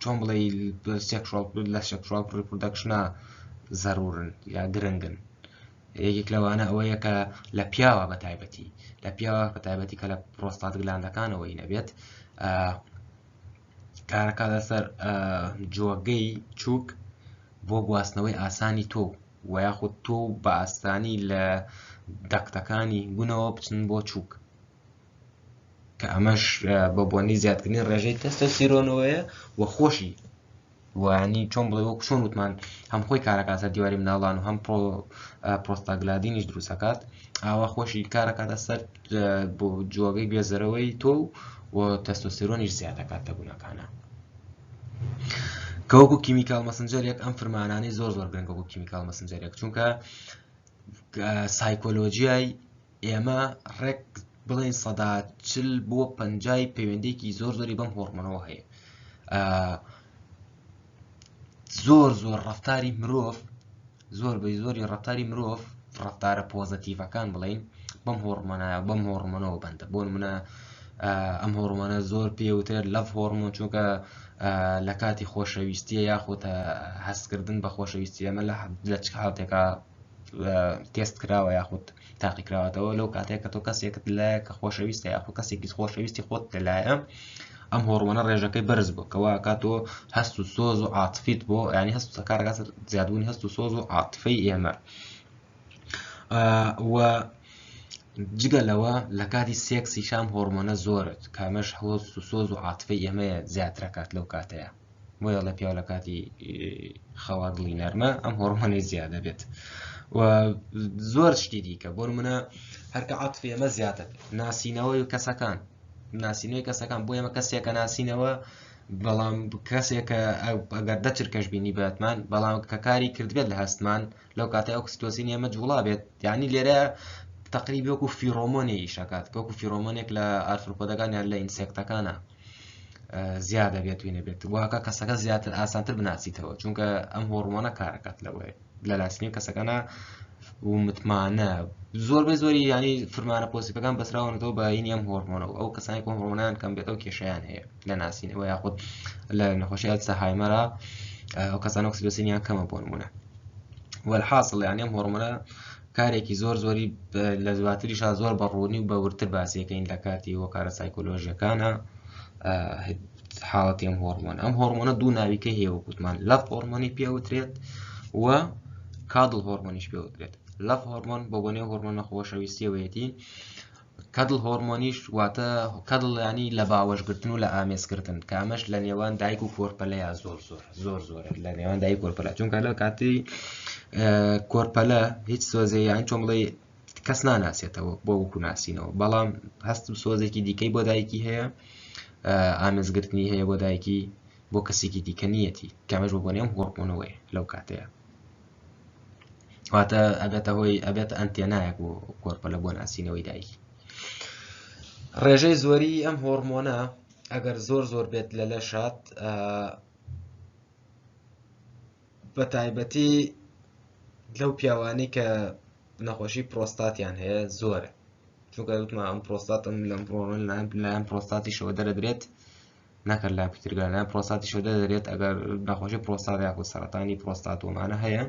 چۆن بڵێ sexual لە sexual reproduction ا زەرورن یا گرنگن یەکێک لەوانە ئەوەیە کە لە پیاوە بە تایبەتی لە پیاوە بە تایبەتی کە لە prostate gland ەکانەوەی نەبێت کارەکە لەسەر جۆگەی چوک بۆ گواستنەوەی ئاسانی تۆ و یاخود تۆ بە ئاسانی لە duct ەکانی گونەوە بچن بۆ چوک کە ئەمەش بە بۆنەی زیادکردنی ڕێژەی تەستۆستیرۆنەوەیە و خۆشی وانی چۆن بڵێ وەک چۆن وتمان هەم خۆی کارەکات سەر دیواری مناڵان و هەم پرۆ پرۆستاگلادینیش دروستەکات ئاوا خۆشی کارەکاتە سەر بۆ جۆگەی گوێزەرەوەی تۆ و تەستۆستیرۆنیش زیاد دەکات لە گونەکانە کە وەکو chemical messenger ێک ئەم فرمانانەی زۆر زۆر گرنگە وەکو chemical messenger ێک چونکە سایکۆلۆژیای ئێمە ڕێک بڵێن 40 بۆ پەنجای پەیوەندێکی زۆر زۆری بەم هۆڕمۆنەوە هەیە زۆر زۆر ڕفتاری مرۆڤ زۆر بە زۆری ڕفتاری مرۆڤ ڕفتارە positive ەکان بڵین بەم هۆڕمۆنە بەم هۆڕمۆنەوە بەندە بۆ نمونە ئەم هۆڕمۆنە زۆر پێوترێت love hormone چونکە لە کاتی خۆشەویستیە یاخود هەستکردن بە خۆشەویستی ئەمە لە چ حاڵتێکا تێست کراوە یاخود تاقیکراوەتەوە لەو کاتێک کە تۆ کەسێکت لایە کە خۆشەویستە یاخود کەسێکی خۆشەویستی خۆت لەلایە ئەم هۆڕمۆنە ڕێژەکەی بەرز بوو کەوا کات تۆ هەست و سۆز و عاتفیت بۆ ینی هەست و کارەکە زیادبوونی هەست و سۆز و عاتفەی ئێمە و جگە لەوە لە کاتی سێکسی شام هۆرمۆنە زۆرت کامەش هەست و سۆز و عاتفەی ئێمەیە زیاترەکات لەو کاتەیە بۆیە لە پیاو لە کاتی خەوا دڵی نەرمە ئەم هۆرمۆنەی زیادە بێت و زۆر شتی دیکە بۆ نمونە هەرکە عاتفی ئێمە زیاتر ناسینەوەی کەسەکان ناسینەوەی کەسەکان بۆ ئێمە کەسێکە ناسینەوە بەڵام کەسێکە ئەگەر دەچرکەش بینی بێتمان بەڵام کە کاری کردبێت لە هەستمان لەو کاتە ئۆکسیتۆسین ئێمە جوڵا بێت یعنی لێرە تقریبی وەکو pheromone ی ئیشەکات وەکو pheromone ێک لە arthropod ەکان یان لە insect ەکانە زیادە بێت وینە بێت واکە کەسەکە زیاتر ئاسانتر بناسیتەوە چونکە ئەم هۆڕمۆنە کارەکات لەوەی لە ناسینی کەسەکەە و متمانە زۆر بە زۆری ینی فرمانە positive ەکان بەسراونەتەوە بە ینی ئەم هۆرمۆنەوە ئەو کەسانی کۆ هۆرمۆنیان کەم بێت ئەو کێشیان هەیە لە ناسینەوە یاخود لە نەخۆشی ئەلزەهایمەرە ئەو کەسانە ئۆکسیتۆسینیان کەمە بۆ نمونە والحاصل یعنی ئەم هۆرمۆنە کارێکی زۆر زۆری لە دواتریشا زۆر بە ڕوونی و بە وردتر باسیەکەین لە کاتی هۆکارە سایکۆلۆژیەکانە حاڵەتی ئەم هۆرمۆن ئەم هۆرمۆنە دوو ناویکە هەیە وەکوتمان love hormone ی پێوترێت و cuddle hormone یش پێوترێت. love hormone بۆ بۆنێ هۆرمۆنە خۆشەویستیەوەیەتی cuddle hormone یش واتە cuddle ینی لە باوەشگرتن و لە ئامێزکردن کە ئەمەش لە نێوان دایک و کۆرپەلەیە زۆر زۆر زۆر زۆر لە نێوان دایک کۆرپەلە چونکە لە کاتی کۆرپەلە هیچ سۆزێ یان چۆن بڵێ کەس ناناسێتەوە بۆ وەکو ناسینەوە بەڵام هەست و سۆزێکی دیکەی بۆ دایکی هەیە ئامێزگرتنی هەیە بۆ دایکی بۆ کەسێکی دیکە نیەتی کەمەش بۆ بۆنێم هۆرمۆنەوەی لەو کاتەیە واتە ئەبێتە هۆی ئەبێتە ئەنتێنایەک بۆ کۆرپەلە بۆ ناسینەوەی دایکی. ڕێژەی زۆری ئەم هۆرمۆنە ئەگەر زۆر زۆر بێت لە لەشات بە تایبەتی لەو پیاوانەی کە نەخۆشی پرۆستاتیان هەیە زۆرە چونکە وتمان ئەم پرۆستاتم لەم لایەن پرۆستاتیشەوە دەرەدرێت نەکرد لای پترگا لای پرۆستاتیشەوە دەدرێت ئەگەر نەخۆشی پرۆستات یاخود سەرەتانی پرۆستات ومانە هەیە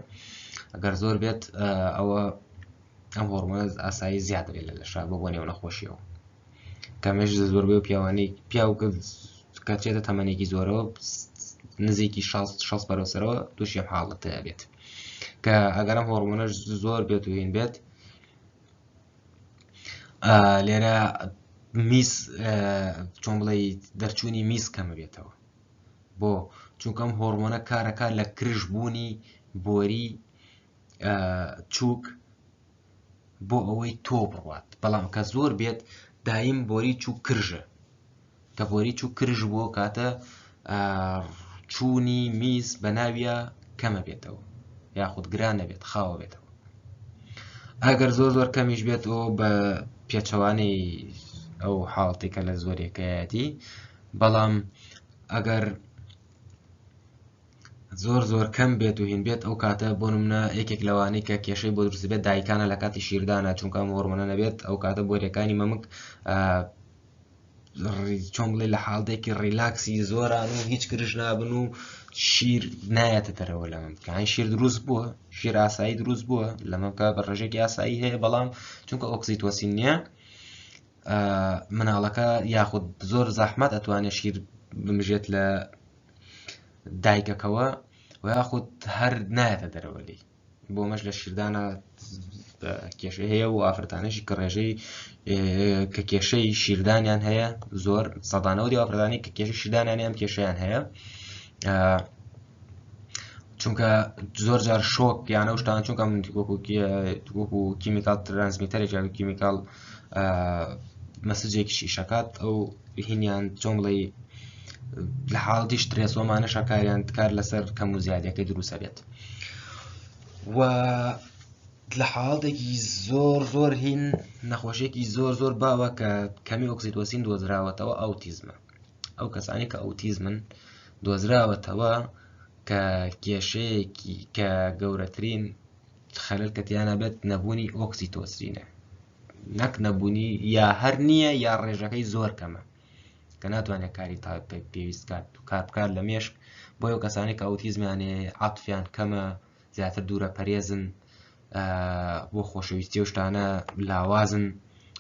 ئەگەر زۆر بێت ئەوە ئەم هۆرمۆنە ئاسایی زیاد دەبێت لە لەشا بۆ بۆ نێو نەخۆشیەوە کەمێش زۆر بێ پیاوانی پیاو کە چێتە تەمەنێکی زۆرەوە نزیکی 6 بەرەو سەرەوە تووشی ئەم حاڵەتە بێت کە ئەگەر ئەم هۆرمۆنەش زۆر بێت و هین بێت لێرە میز چۆن بڵێ دەرچوونی میز کەمە بێتەوە بۆ چونکەم هۆرمۆنە کارەکە لە کرژ بوونی بۆری چوک بۆ ئەوەی تۆ بڕوات بەڵام کە زۆر بێت دایم بۆری چوو کرژە کە بۆری چوو کرژ بووە کاتە چوونی میز بە ناویە کەمە بێتەوە یاخود گران نەبێت خاوە بێتەوە ئەگەر زۆر زۆر کەمیش بێت ئەو بە پێچەوانەی ئەو حاڵتێکە لە زۆرێکەیەتی بەڵام ئەگەر زۆر زۆر کەم بێت و هین بێت ئەو کاتە بۆ نمونە یەکێک لەوانەی کە کێشەی بۆ دروست بێت دایکانە لە کاتی شیردانە چونکە ئەم هۆرمۆنە نەبێت ئەو کاتە بۆریەکانی مەمک چۆن بڵێ لە حاڵتێکی relax ی زۆران و هیچ کرژ نابن و شیر نایەتە دەرەوە لە مەمکان شیر دروست بووە شیر ئاسایی دروست بووە لە مەمکە بە ڕێژێکی ئاسایی هەیە بەڵام چونکە ئۆکسیتۆسین نییە مناڵەکە یاخود زۆر زەحمەت ئەتوانێت شیر بمژێت لە دایکەکەوە و یاخود هەر نایەتە دەرەوە لێی بۆ مەش لە شیردانە کێشە هەیە و ئافرەتانەشی کە ڕێژەی کە کێشەی شیردانیان هەیە زۆر سەدانەوە دی ئافرەتانی کە کێشەی شیردانیان ئەم کێشیان هەیە چونکە زۆر جار شۆک یانە شتان چونکە من وەکو وەکو chemical transmitter ێک یا chemical message ێکی شیشەکات ئەو هینیان چۆن بڵێ لە حاڵەتی stress ومانە شەکاریان کار لەسەر کەم و زیادەکەی دروستە بێت و لە حاڵتێکی زۆر زۆر هین نەخۆشیێکی زۆر زۆر باوە کە کەمی ئۆکسیتۆسین دۆزراوەتەوە ئەوتیزمە ئەو کەسانی کە ئەوتیزمن دۆزراوەتەوە کە کێشەیەکی کە گەورەترین خەلل کە تیانە بێت نەبوونی ئۆکسیتۆسینە نەک نەبوونی یا هەر نییە یا ڕێژەکەی زۆر کەمە کە ناتوانێت کاری تا پێویست کات کار بکات لە مێشک بۆ ئەو کەسانی کە ئەوتیزمیان هەیە عاتفیان کەمە زیاتر دوورە پەرێزن بۆ خۆشەویستی و شتانە لاوازن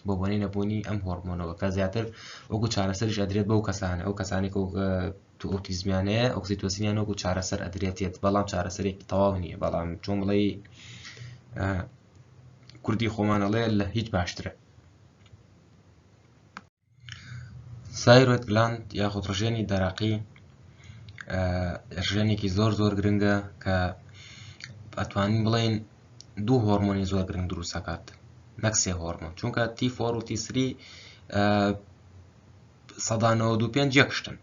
بۆ بۆنەی نەبوونی ئەم هۆرمۆنەوە کە زیاتر وەکو چارەسەریش ئەدرێت بەو کەسانە ئەو کەسانی کە تو ئۆتیزمیان هەیە ئۆکسیتۆسینیان وەکو چارەسەر ئەدرێتێت بەڵام چارەسەرێکی تەواو نییە بەڵام چۆن بڵێ کوردی خۆمان ئەڵێ لە هیچ باشترە. Thyroid gland یاخود ڕژێنی دەرەقی ڕژێنێکی زۆر زۆر گرنگە کە ئەتوانین بڵێین دوو هۆرمۆنی زۆر گرنگ دروستەکات نەک سێ هۆرمۆن چونکە T four و T three 95% یەک شتن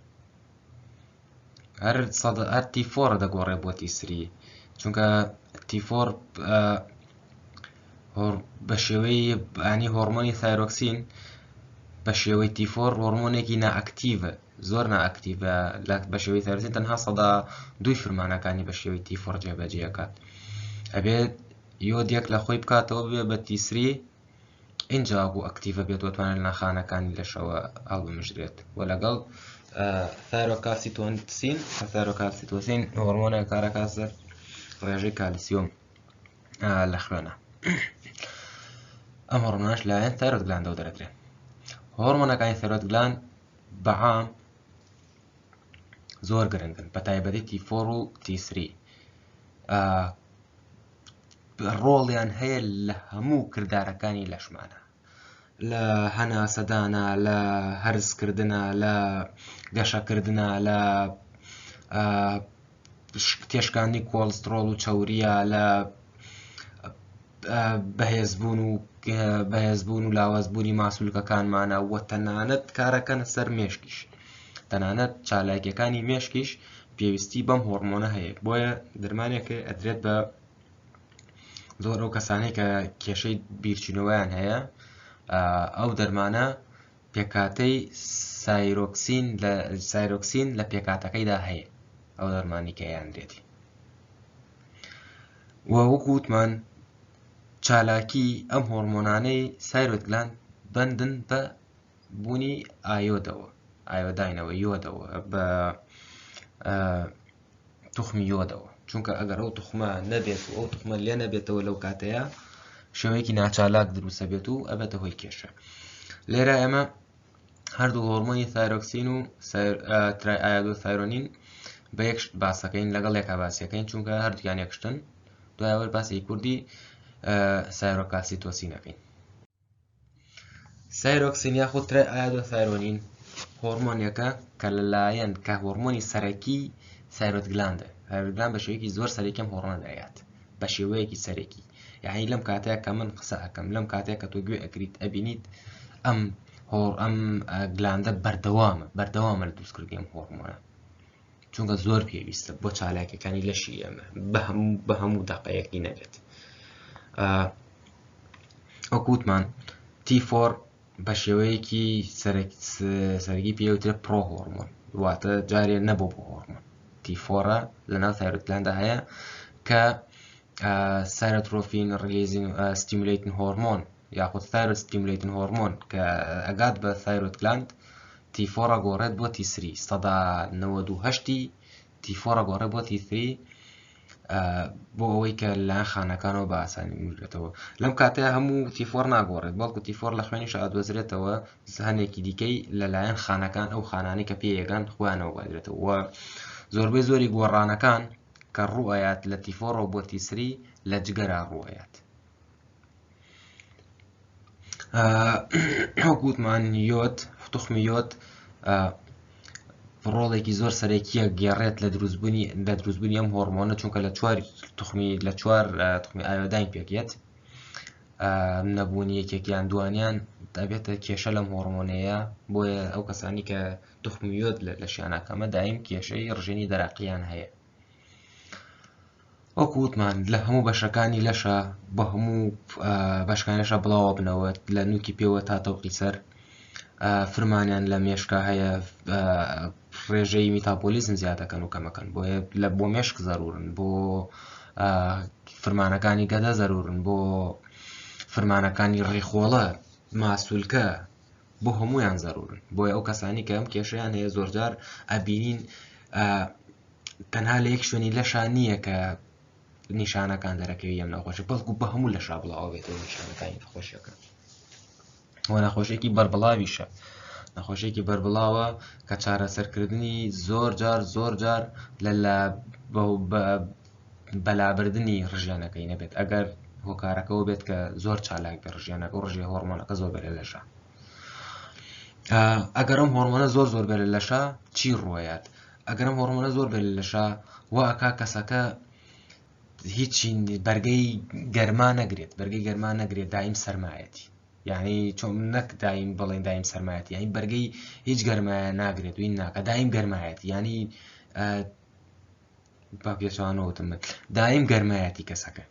هەر سەد هەر T four ە دەگۆڕێ بۆ T three چونکە T four بە شێوەی ینی هۆرمۆنی thyroxine بە شێوەی T four هۆرمۆنێکی نائەکتیڤە زۆر نائەکتیڤە بە شێوەی thyroxine تەنها 2% فرمانەکانی بە شێوەی T four جێبەجێەکات ئەبێت یۆدێک لە خۆی بکاتەوە بێ بە T three ئینجا بۆ ئەکتیڤە بێت و توانێت لە خانەکانی لەشەوە هەڵبمژرێت و لەگەڵ thyrocalcitonin thyrocalcitonin هۆرمۆنە کارەکە سەر ڕێژەی کالسیۆم لە خوێنە. ئەم هۆرمۆنانەش لایەن thyroid gland ەوە دەرەدرێن. هۆرمۆنەکانی thyroid gland بەعام زۆر گرنگن بە تایبەتی T4 و T3 ڕۆڵیان هەیە لە هەموو کردارەکانی لەشمانە لە هەناسەدانە لە هەرسکردنە لە گەشەکردنە لە تێشکاندنی کۆڵسترۆڵ و چەوریە لە بەهێزبوون و بەهێزبوون و لاوازبوونی ماسولکەکانمانە و تەنانەت کارەکەنە سەر مێشکیش تەنانەت چالاکیەکانی مێشکیش پێویستی بەم هۆرمۆنە هەیە بۆیە دەرمانێک ئەدرێت بە زۆر ئەو کەسانەی کە کێشەی بیرچینەوەیان هەیە ئەو دەرمانە پێکاتەی thyroxine لە thyroxine لە پێکاتەکەیدا هەیە ئەو دەرمانی کە یاندرێتی و وەکو وتمان چالاکی ئەم هۆرمۆنانەی thyroid gland بەندن بە بوونی ئایۆدەوە iodine ەوە یۆدەوە بە توخمی یۆدەوە چونکە ئەگەر ئەو توخمە نەبێت و ئەو توخمە لێ نەبێتەوە لەو کاتەیە شێوەیەکی ناچالاک دروستە بێت و ئەبێتە هۆی کێشە لێرە ئێمە هەردوو هۆرمۆنی thyroxine و triiodothyronine بە یەک شت باسەکەین لەگەڵ یەکا باسیەکەین چونکە هەردووکیان یەکشتن دوایەوە باسی کوردی thyrocalcitonin ەکەین thyroxine یاخود triiodothyronine هۆرمۆنێکە کە لەلایەن کە هۆرمۆنی سەرەکی thyroid gland ە thyroid gland بە شێوەیەکی زۆر سەرەکیم هۆرمۆن دەیات بە شێوەیەکی سەرەکی یعنی لەم کاتەیە کە من قسە ئەەکەم لەم کاتەیە کە تۆ گوێ ئەگریت ئەبینیت ئەم هۆر ئەم gland ە بەردەوامە بەردەوامە لە دروستکردنی ئەم هۆرمۆنە چونکە زۆر پێویستە بۆ چالاکیەکانی لەشی ئێمە بە هەموو بە هەموو دەقەیەکی نەبێت وەکوتمان T4 بە شێوەیەکی سەرەکی پێوترێت prohormone واتە جارێ نەبوو بۆ هۆرمۆن T4 ە لە ناو thyroid gland دا هەیە کە thyrotropin releasing stimulating hormone یاخود thyroid stimulating hormone کە ئەگات بە thyroid gland T4 ە گۆڕێت بۆ T3 98% T4 ە گۆڕێ بۆ T3 بۆ ئەوەی کە لەلایەن خانەکانەوە بە ئاسانی بگرێتەوە لەم کاتەیە هەموو T4 ناگۆڕێت بەڵکو T4 لە خوێنیش ئادۆزرێتەوە هەنێکی دیکەی لەلایەن خانەکان ئەو خانانەی کە پێیەگان خۆیانەوە گوازرێتەوە زۆربەی زۆری گۆڕانەکان کە ڕوئەیات لە T4 ەوە بۆ T3 لە جگەرا ڕوئەیات وەک وتمان یۆد توخمی یۆد ڕۆڵێکی زۆر سەرەکیە گێڕێت لە دروستبوونی لە دروستبوونی ئەم هۆرمۆنە چونکە لە چوار توخمی لە چوار توخمی iodine پێکێت نەبوونی یەکێکیان دوانیان دەبێتە کێشە لەم هۆرمۆنەیە بۆیە ئەو کەسانی کە توخمی یۆد لە لەشیانە کەمە دایم کێشەی ڕژێنی دەراقیان هەیە وەکو وتمان لە هەموو بەشەکانی لەشە بە هەموو بەشکانی لەشە بڵاوە بنەوە لە نوکی پێوە تا تەوقی سەر فرمانیان لە مێشکا هەیە ڕێژەی میتابۆلیزم زیادەکەن و کەمەکەن بۆیە لە بۆ مێشک زەرورن بۆ فرمانەکانی گەدە زەرورن بۆ فرمانەکانی ڕیخۆڵە ماسولکە بۆ هەمویان زەرورن بۆیە ئەو کەسانی کە ئەم کێشیان هەیە زۆرجار ئەبینین تەنها لە یەک شوێنی لەشا نییە کە نیشانەکان دەرەکەوی ئەم نەخۆشی بەڵکو بە هەموو لەشا بڵاوە بێتەوە نیشانەکانی نەخۆشیەکە و نەخۆشیێکی بەربڵاویشە نەخۆشیێکی بەربڵاوە کە چارەسەرکردنی زۆر جار زۆر جار لە لە بەلابردنی ڕژێنەکەی نەبێت ئەگەر هۆکارەکەەوە بێت کە زۆر چالاک بێ ڕژێنەکە و ڕژێ هۆرمۆنەکە زۆر بەرە لەشە ئەگەر ئەم هۆرمۆنە زۆر زۆر بەرە لەشە چی ڕۆیات ئەگەر ئەم هۆرمۆنە زۆر بێت لە لەشا وا ئەکا کەسەکە هیچی بەرگەی گەرما نەگرێت بەرگەی گەرما نەگرێت دایم سەرمایەتی یعنی چۆن نەک دایم بڵێن دایم سەرمایەتی یعنی بەرگەی هیچ گەرمایە ناگرێت وین ناکە دایم گەرمایەتی یعنی با پێچوانەوەتم من دایم گەرمایەتی کەسەکە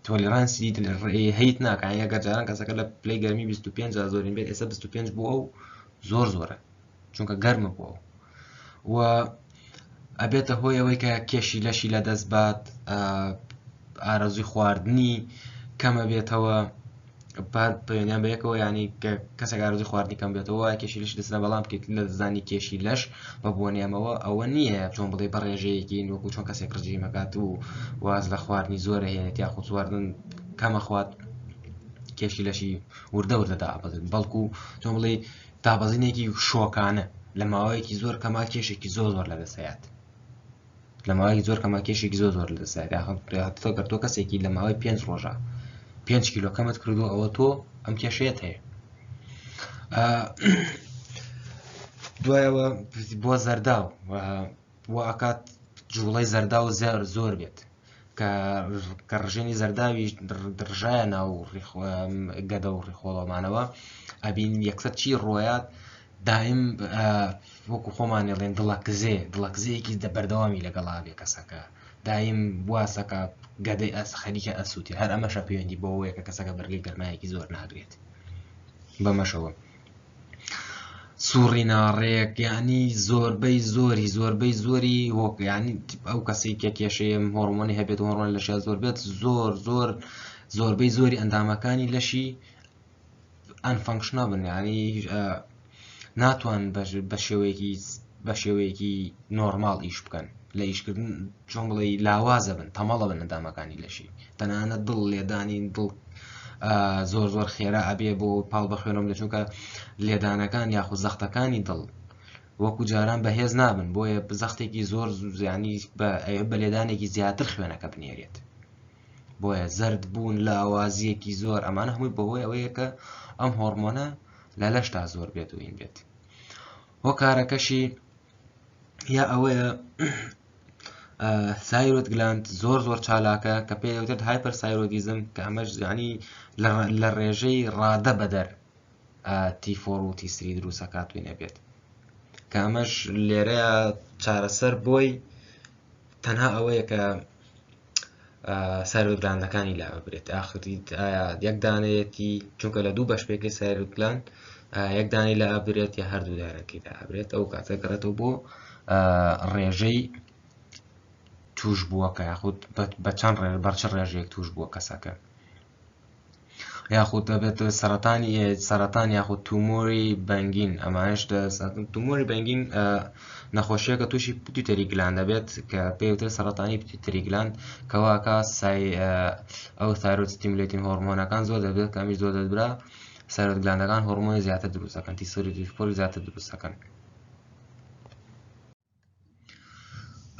tolerance ی هیت ناکە ئەگەر جاران کەسەکە لە پلەی گەرمی 25 زۆرین بێت ئێستا 25 بۆ ئەو زۆر زۆرە چونکە گەرمە بۆ ئەو و ئەبێتە هۆی ئەوەی کە کێشی لەشی لە دەست بات ئارەزوی خواردنی کەمە بێتەوە. پەیوەندیان بە یەکەوە ینی کە کەسێک ئارەزووی خواردنی کەم بێتەوە کێشی لەش دەستنە بەڵام لە دەستدانی کێشی لەش بە بۆنی ئەمەوە ئەوە نییە چۆن بڵێ بە ڕێژەیەکی وەکو چۆن کەسێک ڕژیمەکات و واز لە خواردنی زۆر هێنێت یاخود خواردن کەمە خوات کێشی لەشی وردە وردە دابەزێت بەڵکو چۆن بڵێ دابەزینێکی شۆکانە لە ماوەیەکی زۆر کەما کێشێکی زۆر زۆر لەدەستەیات لە ماوەیەکی زۆر کەما کێشێکی زۆر زۆر لەدەستەیات یاخود تۆ کەسێکی لە ماوەی پێنج ڕۆژە 5 کیلۆ کەمت کردو ئەوە تۆ ئەم کێشەیەت هەیە دوایەوە بۆ زەرداو بۆ ئەکات جوڵەی زەرداو زۆر زۆر بێت کە ڕژێنی زەرداوی ڕژایە ناو گەدە و ڕیخۆڵەمانەوە ئەبین یەکسەر چی ڕۆیات دایم وەکو خۆمانی ڵێن دڵەکزێ دڵەکزەیەکی دە بەردەوامی لەگەڵا بێ کەسەکە دایم واسەکە گەدەی ئەس خەریکە ئەسووتی هەر ئەمەشە پەیوەندی بەوەیە کە کەسەکە بەرگەی گەرمایەکی زۆر ناگرێت بەمەشەوە سوڕی ناڕێک یعنی زۆربەی زۆری زۆربەی زۆری وەک یعنی ئەو کەسێک کە کێشەیە هۆرمۆنی هەبێت هۆرمۆن لەشیا زۆر بێت زۆر زۆر زۆربەی زۆری ئەندامەکانی لەشی ئەنفەنکشنە بن یعنی ناتوان بە شێوەیەکی بە شێوەیەکی نۆرماڵ ئیش بکەن لە ئیشکردن چۆن بڵێ لاوازە بن تەمەڵە بن ئەندامەکانی لەشی تەنانەت دڵ لێدانی دڵ زۆر زۆر خێرا ئەبێ بۆ پاڵ بە خوێنم لە چونکە لێدانەکان یاخود زەختەکانی دڵ وەکو جاران بەهێز نابن بۆیە زەختێکی زۆر زیانی بە لێدانێکی زیاتر خوێنەکە بنێرێت بۆیە زەرد بوون لاوازیەکی زۆر ئەمانە هەمووی بەهۆی ئەوەیە کە ئەم هۆرمۆنە لە لەشتا زۆر بێت و ئین بێت هۆکارەکەشی یا ئەوەیە thyroid gland زۆر زۆر چالاکە کە پێ دەوترێت hyperthyroidism کە ئەمەش یعنی لە ڕێژەی ڕادە بەدەر T4 و T3 دروستەکات و نەبێت کە ئەمەش لێرەیە چارەسەر بۆی تەنها ئەوەیە کە thyroid gland ەکانی لا ببرێت ئاخری یەک دانەیەتی چونکە لە دوو بەش پێکی thyroid gland یەک دانەی لا ئەبرێت یا هەردوو دانەکەی لا ئەبرێت ئەو کاتە گەڕێتەوە بۆ ڕێژەی توش بووەکە یاخود بە چەند ڕێ بەرچ ڕێژەیەک توش بووە کەسەکە یاخود دەبێت سەرەتانی سەرەتان یاخود تومۆری بەنگین ئەمانش تومۆری بەنگین نەخۆشیەکە تووشی pituitary gland دەبێت کە پێوتر سەرەتانی pituitary gland کەواکە سای ئەو thyroid stimulating هۆرمۆنەکان زۆر دەبێت کەمی زۆر دەبرا thyroid gland ەکان هۆرمۆنی زیاتر دروست دەکەن T3 T4 زیاتر دروست دەکەن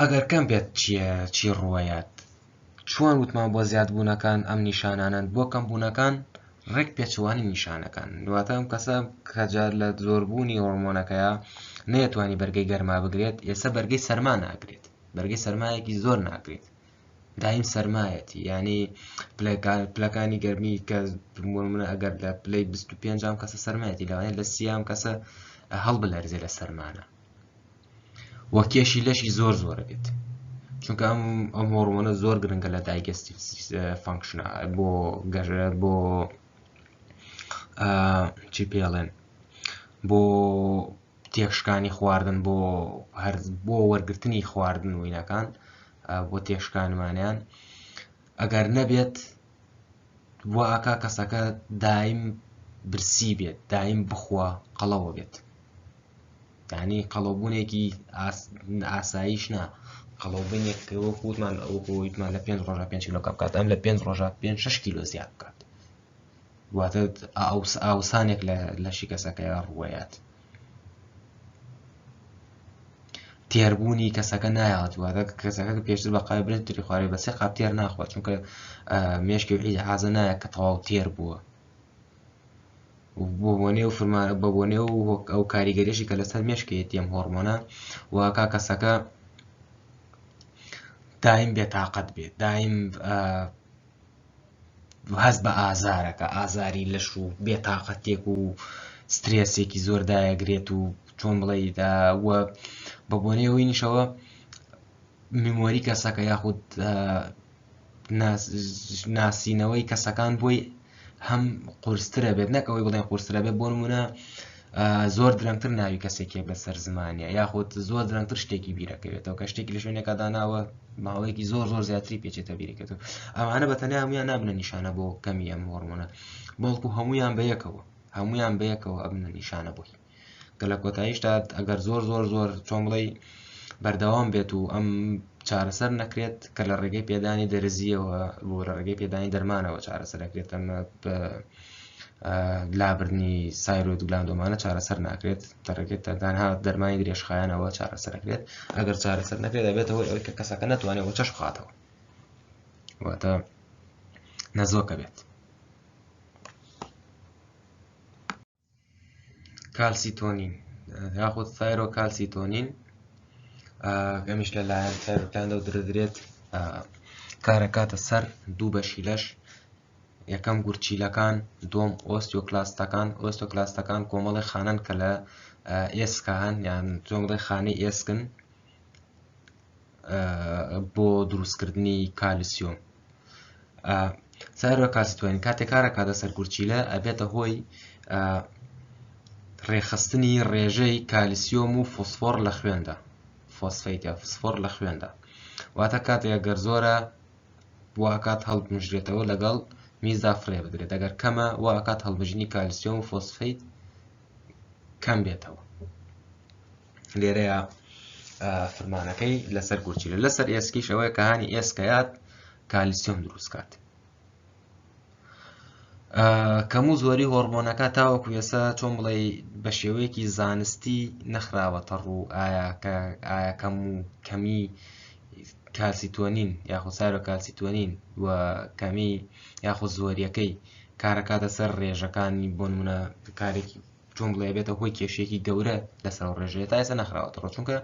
ئەگەر کەم بێت چییە چی ڕووەیات چۆن وتمان بۆ زیادبوونەکان ئەم نیشانانەن بۆ کەمبوونەکان ڕێک پێچەوانی نیشانەکان واتە ئەم کەسە کەجار لە زۆربوونی هۆرمۆنەکەیە نەیەتوانی بەرگەی گەرما بگرێت ئێستا بەرگەی سەرما ناگرێت بەرگەی سەرمایەکی زۆر ناگرێت دایم سەرمایەتی یعنی پلەکانی گەرمی کە منە ئەگەر لە پلەی 25 ئەم کەسە سەرمایەتی لەوانەیە لە سیام کەسە هەڵبلەرزێ لە سەرمانە و کێشی لەشی زۆر زۆرە بێت چونکە ئەم ئەم هۆڕمۆنە زۆر گرنگە لە digestive function ە بۆ گەژە بۆ چی پێڵێن بۆ تێکشکانی خواردن بۆ هەر بۆ وەرگرتنی خواردن و وینەکان بۆ تێکشکانمانیان ئەگەر نەبێت وا ئاکا کەسەکە دایم برسی بێت دایم بخوا قەڵەوە بێت یعنی قەڵەوبوونێکی ئاساییش نا قەڵەوبوونێک کە وەکو وتمان وەکو وتمان لە پێنج ڕۆژە پێنج کیلۆ کە بکات ئەم لە پێنج ڕۆژە پێنج شەش کیلۆ زیاد بکات واتە ئاوسانێک لە لەشی کەسەکەی ڕووەیات تێربوونی کەسەکە نایات واتە کەسەکە پێشتر بە قاوی برنج تری خوارێ بە سێ قاپ تێر ناخوات چونکە مێشکی و حازە نایە کە تەواو تێر بووە بۆ بۆنێ و فرمان بە بۆنێ و ئەو کاریگەریشی کە لەسەر مێشکێتی ئەم هۆرمۆنە واکا کەسەکە دایم بێتاقەت بێت دایم هەست بە ئازارەکە ئازاری لەش و بێتاقەتێک و سترێسێکی زۆر دایەگرێت و چۆن بڵێ وە بە بۆنەی ئەوەی نیشەوە memory کەسەکە یاخود ناسینەوەی کەسەکان بۆی هەم قورسترە بێت نەک ئەوەی بڵێن قورسترە بێت بۆ نمونە زۆر درەنگتر ناوی کەسێکی بەسەر زمانە یاخود زۆر درەنگتر شتێکی بیرەکەوێتەوە کە شتێکی لە شوێنێکا داناوە ماوەیەکی زۆر زۆر زیاتری پێچێتە بیرەکەێتەوە ئەمانە بە تەنیا هەمویان نابنە نیشانە بۆ کەمی ئەم هۆرمۆنە. بەڵکو هەمویان بەیەکەوە هەمویان بەیەکەوە ئەبنە نیشانە بۆی کە لە کۆتاییشدا ئەگەر زۆر زۆر زۆر چۆن بڵێ بەردەوام بێت و ئەم چارەسەر نەکرێت کە لە ڕێگەی پێدانی دەرزیەوە بۆ لە ڕێگەی پێدانی دەرمانەوە چارەسەر دەکرێت ئەمە بە لابردنی thyroid gland ئەمانە چارەسەر ناکرێت دەڕێگەی تەنها دەرمانی درێژخایەنەوە چارەسەر دەکرێت ئەگەر چارەسەر نەکرێت دەبێتە هۆی ئەوەی کە کەسەکە نەتوانێت وەچەش بخاتەوە واتە نەزۆکە بێت. کالسیتۆنین یاخود thyrocalcitonin ئەمیش لەلایەن thyroid gland ەوە دەدرێت کارەکاتە سەر دوو بەشی لەش یەکەم گورچیلەکان دووەم ئۆستیۆکلاستەکان ئۆستیۆکلاستەکان کۆمەڵی خانەن کە لە ئێسکا هەن یان چۆن بڵێ خانەی ئێسکن بۆ دروستکردنی کالسیۆم thyrocalcitonin کاتێک کارەکاتە سەر گورچیلە ئەبێتە هۆی ڕێکخستنی ڕێژەی کالسیۆم و فۆسفۆر لە خوێندا فۆسفیت یا فسفۆر لە خوێندا واتە کاتێک گەر زۆرە واکات هەڵبمژرێتەوە لەگەڵ میزدا فڕێ بدرێت ئەگەر کەمە واکات هەڵمژنی کالسیۆم و فۆسفیت کەم بێتەوە لێرەیە فرمانەکەی لەسەر گورچیلە لەسەر ئێسکیش ئەوەیە کە هانی ئێسکەیات کالسیۆم دروستکات کەم و زۆری هۆرمۆنەکە تاوەکو ئێستا چۆن بڵێ بە شێوەیەکی زانستی نەخراوەتە ڕوو ئایا کە ئایا کەم و کەمی کالسیتۆنین یاخود thyrocalcitonin و کەمی یاخود زۆریەکەی کارەکاتە سەر ڕێژەکانی بۆ نمونە کارێکی چۆن بڵێ بێتە هۆی کێشەیەکی گەورە لەسەر ئەو ڕێژەیە تا ئێستا نەخراوەتەوە چونکە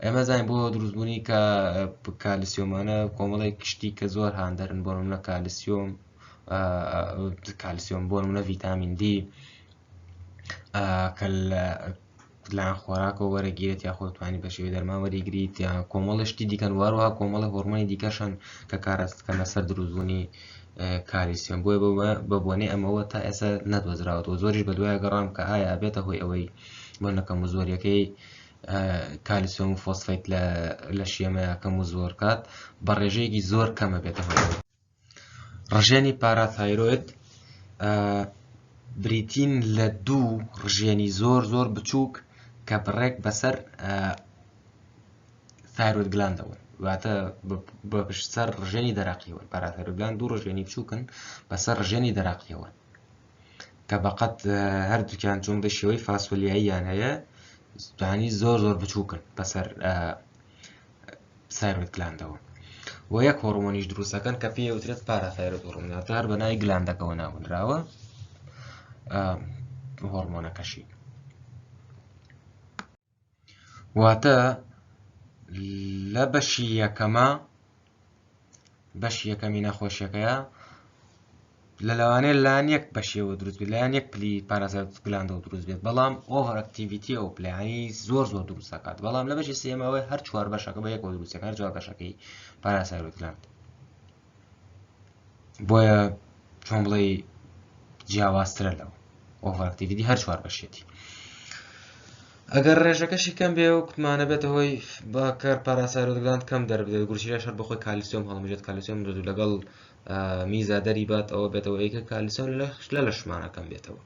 ئێمە زانین بۆ دروستبوونی کە کالسیۆمانە کۆمەڵێک شتی کە زۆر هاندەرن بۆ نمونە کالسیۆم کالسیۆم بۆ نمونە ڤیتامین دی کە لە لایەن خۆراکەوە وەرەگیرێت یاخۆ توانی بە شێوەی دەرمان وەریگریت یا کۆمەڵە شتی دیکەن واروها کۆمەڵە هۆرمۆنی دیکەشن کە کارەکەنە سەر دروستبوونی کالیسیۆم بۆیە بە بۆنەی ئەمەوە تا ئێستا نەدۆزراوەتەوە زۆریش بە دوای گەڕام کە ئایا ئەبێتە هۆی ئەوەی بۆ نەکەم و زۆریەکەی کالیسیۆم و فۆسفیت لە لە شێمەیە کەم و زۆر کات بە ڕێژەیەکی زۆر کەمە بێتە هۆی ڕژێنی parathyroid بریتین لە دوو ڕژێنی زۆر زۆر بچووک کە بڕێک بەسەر thyroid gland ەوەن واتە بە سەر ڕژێنی دەرەقیەوەن parathyroid gland دوو ڕژێنی بچووکن بەسەر ڕژێنی دەرەقیەوەن کە بەقەت هەردووکیان چۆن بە شێوەی فاسۆلیاییان هەیە زانی زۆر زۆر بچووکن بەسەر thyroid gland ەوە و یەک هۆرمۆنیش دروستەکەن کە پێی وترێت parathyroid hormone هەر بە ناوی gland ەکەوە ناونراوە هۆرمۆنەکەشی واتە لە بەشی یەکەمە بەشی یەکەمی نەخۆشیەکەیە لە لەوانەیە لایەن یەک بەشیەوە دروست بێت لایەن یەک پلی parathyroid gland ەوە دروست بێت بەڵام over activity ئەو پلیانی زۆر زۆر دروست دەکات بەڵام لە بەشی سێمەوەی هەر چوار بەشەکە بە یەکەوە دروست دەکات هەر چوار بەشەکەی parathyroid gland بۆیە چۆن بڵێ جیاوازترە لەوە over activity هەر چوار بەشێتی ئەگەر ڕێژەکەشی کەم بێ و کوتمانە بێتە هۆی باکەر parathyroid gland کەم دەربدێت گورچیلەش هەر بەخۆی کالیسیۆم هەڵمژێت کالیسیۆم دەدو لەگەڵ میزا دەری بات ئەوە بێتەوە یەکە کالیسیۆم لە لەشمانە کەم بێتەوە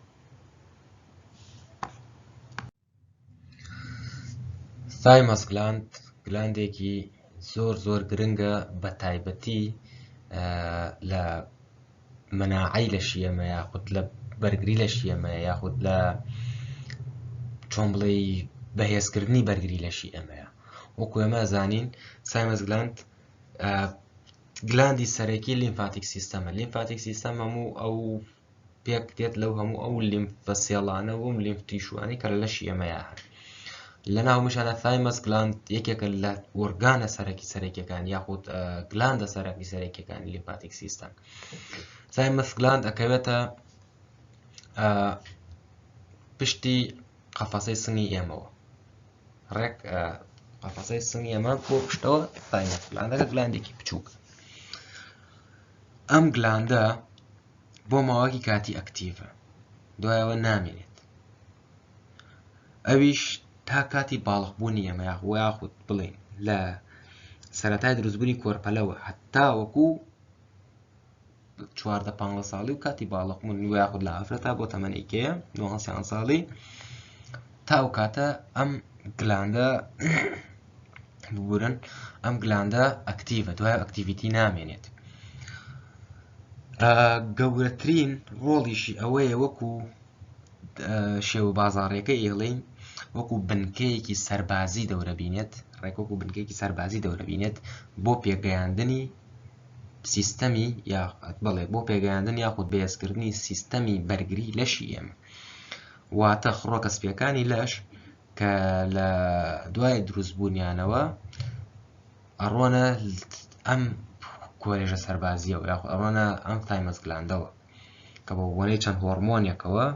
thymus gland gland ێکی زۆر زۆر گرنگە بە تایبەتی لە مەناعەی لەشی ئێمە یاخود لە بەرگری لەشی ئێمە یاخود لە چۆن بڵێ بەهێزکردنی بەرگری لەشی ئێمەیە وەکو ئێمە زانین thymus gland gland ی سەرەکی lymphatic system ە lymphatic system هەموو ئەو پێک دێت لەو هەموو ئەو لیمفەسێڵانە و lymph tissue انەی کە لە لەشی ئێمەیا هەن لە ناو مشانە thymus gland یەکێکە لە ئۆرگانە سەرەکی سەرەکیەکان یاخود gland ە سەرەکی سەرەکیەکانی lymphatic system thymus gland ئەکەوێتە پشتی قەفەسەی سنگی ئێمەوە ڕێک قەفەسەی سنگی ئێمە بۆ پشتەوە thymus gland ەکە gland ێکی بچووک ئەم gland ە بۆ ماوەکی کاتی active ە دوایەوە نامێنێت ئەویش تا کاتی باڵغبوونی ئێمە یاخود یاخود بڵێن لە سەرەتای دروستبوونی کۆرپەلەوە هەتا وەکو 14 15 ساڵی و کاتی باڵقبوون و یاخود لە ئافرەتا بۆ تەمەنی کێ 12 ساڵی تا ئەو کاتە ئەم gland ە ببورن ئەم gland ە active ە دوای activity نامێنێت. گەورەترین ڕۆڵیشی ئەوەیە وەکو شێوە بازاڕیەکە ئێڵین وەکو بنکەیەکی سەربازی دەورە بینێت، ڕێک وەکو بنکەیەکی سەربازی دەورە بینێت بۆ پێگەیاندنی سیستەمی یا بەڵێ بۆ پێگەیاندن یاخود بەهێزکردنی سیستەمی بەرگری لەشی ئێمە. واتە خڕۆکە سپیەکانی لەش کە لە دوای دروستبوونیانەوە ئەڕۆنە ئەم کۆلێژە سەربازیەوە یاخود ئەڕۆنە ئەم thymus gland ەوە کە بە بۆنەی چەند هۆرمۆنێکەوە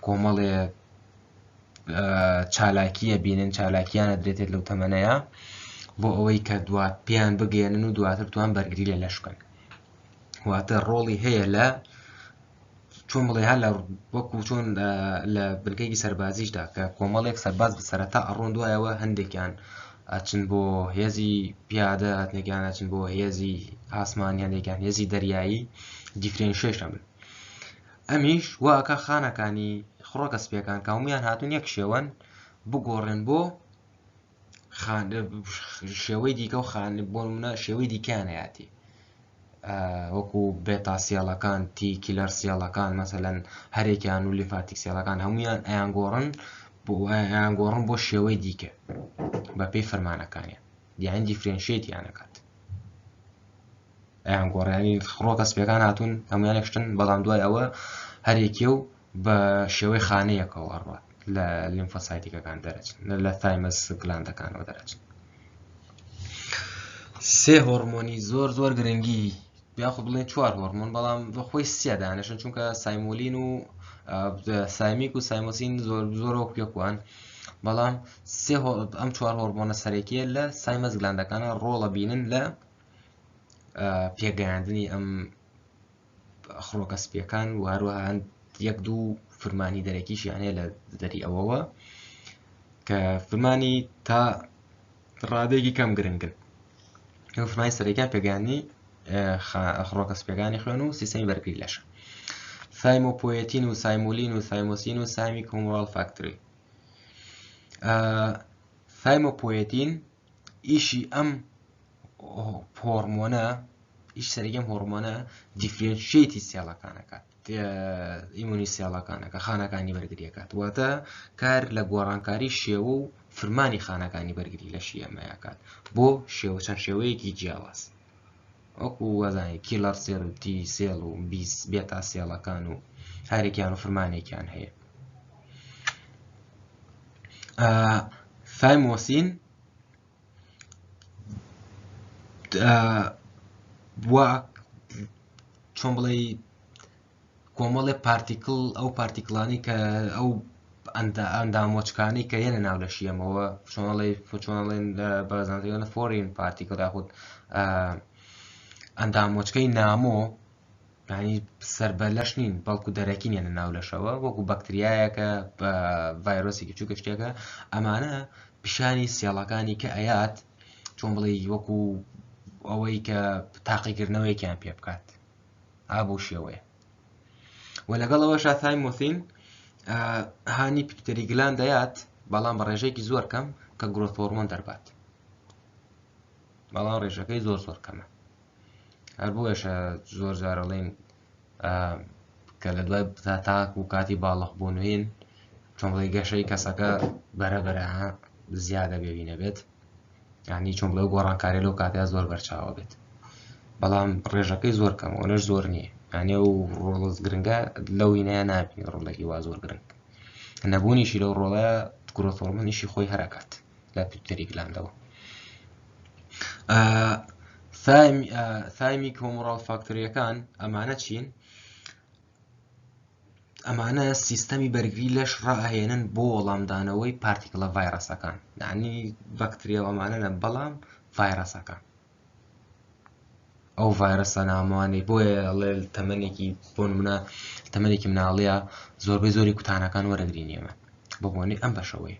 کۆمەڵێ چالاکیە بینن چالاکیانە درێتێت لەو تەمەنەیە بۆ ئەوەی کە دوات پێیان بگەێنن و دواتر توان بەرگری لە لەش بکەن. واتە ڕۆڵی هەیە لە چۆن بڵێ هەر لە وەکو چۆن لە بنکەیەکی سەربازیشدا کە کۆمەڵێک سەرباز بە سەرەتا ئەڕۆن دوایەوە هەندێکیان ئەچن بۆ هێزی پیادە هەندێکیان ئەچن بۆ هێزی ئاسمانی هەندێکیان هێزی دەریایی differentiation بن. ئەمیش واکە خانەکانی خڕۆکە سپیەکان کە هەمویان هاتوون یەک شێوەن بگۆڕێن بۆ شێوەی دیکە و خان بۆ منە شێوەی دیکەیان هەیەتی وەکو beta cell ەکان T killer cell ەکان مەسەلەن هەرێکیان و lymphatic cell ەکان هەمویان ئەیان گۆڕن بۆ ئەیان گۆڕن بۆ شێوەی دیکە بە پێی فەرمانەکانیان یان differentiate یان ئەکات ئەیان گۆڕیانی خڕۆکە سپیەکان هاتوون هەمویان یەکشتن بەڵام دوای ئەوە هەرێکی و بە شێوەی خانەیەکەوە ئەڕوات لە lymphocytic ەکان دەرەچن لە thymus gland ەکانەوە دەرەچن. سێ هۆرمۆنی زۆر زۆر گرنگی یاخود بڵێن چوار هۆرمۆن بەڵام بەخۆی سێ دانیشن چونکە thymulin و thymic و thymosin زۆر زۆر وەک یەکوان بەڵام سێ ئەم چوار هۆرمۆنە سەرەکیە لە thymus gland ەکانە ڕۆڵە بینن لە پێگەیاندنی ئەم خڕۆکە سپیەکان و هەروەها یەک دوو فرمانی دەرەکیشیان هەیە لە دەری ئەوەوە کە فرمانی تا ڕادەیەکی کەم گرنگن. ئەو فرمانی سەرەکیان پێگەیاندنی خڕۆکە سپیەکانی خوێن و سیستەمی بەرگری لەشە. thymopoietin و thymulin و thymosin و thymic humoral factor. thymopoietin ئیشی ئەم هۆرمۆنە ئیش سەرەکی ئەم هۆرمۆنە differentiate ی cell ەکانەکات immune cell ەکانەکە خانەکانی بەرگریەکات واتە کار لە گۆڕانکاری شێوە و فرمانی خانەکانی بەرگری لەشی ئەمەیەکات بۆ شێوە چەند شێوەیەکی جیاواز وەکو وەزانانی killer cell و T cell و بیس beta cell ەکان و هەرێکیان و فرمانێکیان هەیە. thymosin وا چۆن بڵێ کۆمەڵێ particle ئەو particle انی کە ئەو ئەندامۆچکانی کە یەنە ناو لەشی ئەمەوە چۆنڵێ چۆنڵێن بەزانە foreign particle یاخود ئەندامۆچکەی نامۆ یانی سەر بە لەش نین بەڵکو دەرەکی نیە لە ناو لەشەوە وەکو بەکتریایەکە بە ڤایرۆسێکی چووکە شتێکە ئەمانە پیشانی cell ەکانی کە ئەیات چۆن بڵێ وەکو ئەوەی کە تاقیکردنەوەیەکیان پێ بکات ئابوو شێوەیە و لەگەڵ ئەوەشا thymosin هانی pituitary gland دەیات بەڵام بە ڕێژەیەکی زۆر کەم کە growth hormone دەربات بەڵام ڕێژەکەی زۆر زۆر کەمە هەر بۆیەشە زۆر جار ئەڵێن کە لە دوای تاک و کاتی باڵق بوون هین چۆن بڵێ گەشەی کەسەکە بەرە بەرە زیادە بێوی نەبێت یعنی چۆن بڵێ گۆڕانکاری لەو کاتەیە زۆر بەرچاوە بێت بەڵام ڕێژەکەی زۆر کەم ئەوەنەش زۆر نییە یعنی ئەو ڕۆڵە گرنگە لەو وینەیە نابینی ڕۆڵێکی وا زۆر گرنگ نەبوونیشی لەو ڕۆڵە growth hormone یشی خۆی هەرەکات لە pituitary gland ەوە. thymic humoral factor ەکان ئەمانە چین؟ ئەمانە سیستەمی بەرگری لەش ڕائەهێنن بۆ وەڵامدانەوەی particle ە ڤایرەسەکان یعنی بەکتریا و ئەمانە نە بەڵام ڤایرەسەکان ئەو ڤایرەسە نامۆانەی بۆیە ئەڵێ تەمەنێکی بۆ نمونە تەمەنێکی مناڵیە زۆربەی زۆری کوتانەکان وەرەگرین ئێمە بۆ بۆنەی ئەم بەشەوەی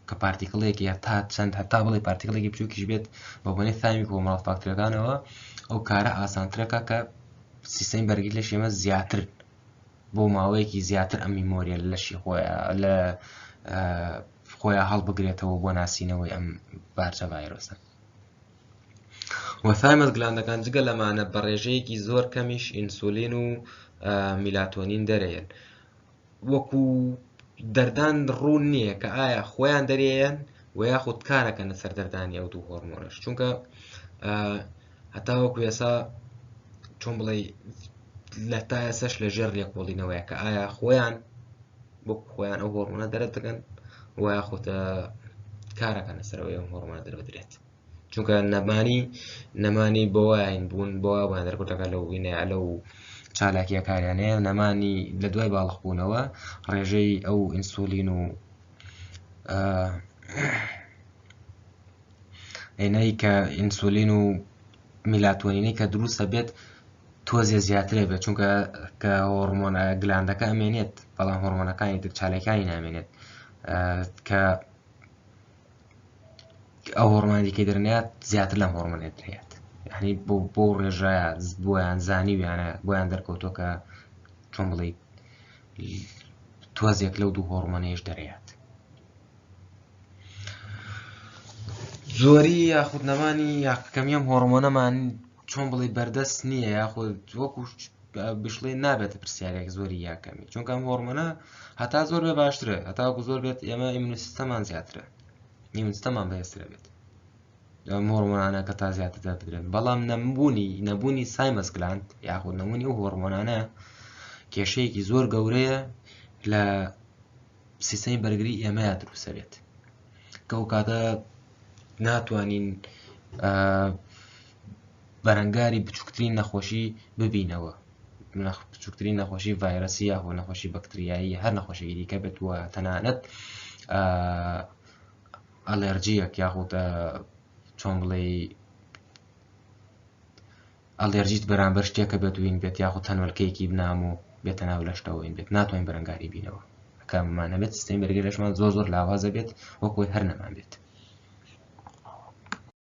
کە particle ێکی هەتا چەند هەتا بڵێ particle ێکی بچووکیش بێت بە بۆنەی thymic humoral factor ەکانەوە ئەو کارە ئاسانترەکە کە سیستەمی بەرگری لەشی ئێمە زیاتر بۆ ماوەیەکی زیاتر ئەم میمۆریە لە لەشی خۆیان لە خۆیان هەڵبگرێتەوە بۆ ناسینەوەی ئەم پارچە ڤایرۆسە. و thymus gland ەکان جگە لەمانە بە ڕێژەیەکی زۆر کەمیش ئینسولین و میلاتۆنین دەرێن. وەکو دەردان ڕوون نییە کە ئایا خۆیان دەرێن و یاخود کارەکەن لەسەر دەردانی ئەو دوو هۆرمۆنەش، چونکە هەتا وەکو ئێسا چۆن بڵێ لە تا ئێسەش لە ژێر لێکۆڵینەوەیە کە ئایا خۆیان وەک خۆیان ئەو هۆرمۆنە دەرەدەکەن و یاخود کارەکەن لەسەرەوەی ئەو هۆرمۆنە دەربدرێت. چونکە نەمانی نەمانی بۆواین بوون بۆ وایان دەرکەوتەکە لەو وینەیە لەو چالاکیە کاریانەیە نەمانی لە دوای باڵخبوونەوە ڕێژەی ئەو ئینسولین و ئێنەی کە ئینسولین و میلاتۆنینەی کە دروستە بێت تۆزێ زیاترە بێت، چونکە کە هۆرمۆنە gland ەکە ئەمێنێت بەڵام هۆرمۆنەکانی تر چالاکانی نامێنێت کە ئەو هۆرمۆنە دیکەی دەرنیات زیاتر لەم هۆرمۆنێت دەرێت. یعنی بۆ بۆ ڕێژەیە بۆیان زانیویانە بۆیان دەرکەوتووە کە چۆن بڵێ تۆزێک لەو دوو هۆرمۆنەیش دەرێت. زۆری یاخود نەمانی یاکەمی ئەم هۆرمۆنەمان چۆن بڵێ بەردەست نییە، یاخود وەکو بشڵێ نابێتە پرسیارێک زۆری یاکەمی، چونکە ئەم هۆرمۆنە هەتا زۆر بێ باشترە، هەتاوەکو زۆر بێت ئێمە immune system مان زیاترە، immune system مان بەهێزترە بێت ئەم هۆرمۆنانە کە تا زیاتر دەردرێن. بەڵام نەبوونی thymus gland یاخود نەبوونی ئەو هۆرمۆنانە کێشەیەکی زۆر گەورەیە لە سیستەمی بەرگری ئێمەیا دروستە بێت، کە ئەو کاتە ناتوانین بەرەنگاری بچووکترین نەخۆشی ببینەوە، بچووکترین نەخۆشی ڤایرەسی یاخۆ نەخۆشی بەکتریایی هەر نەخۆشیی دیکە بێت و تەنانەت ئەلێرجیەک یاخود چۆن بڵێ ئەلێرجیت بەرامبەر شتێکە بێت وین بێت یاخود تەنۆلکەیەکی بنام و بێتە ناو لەشتەوە وین بێت، ناتوانین بەرەنگاری بینەوە. کەممان هەبێت سیستەمی بەرگری لەشمان زۆر زۆر لاوازە بێت وەکۆی هەر نەمان بێت.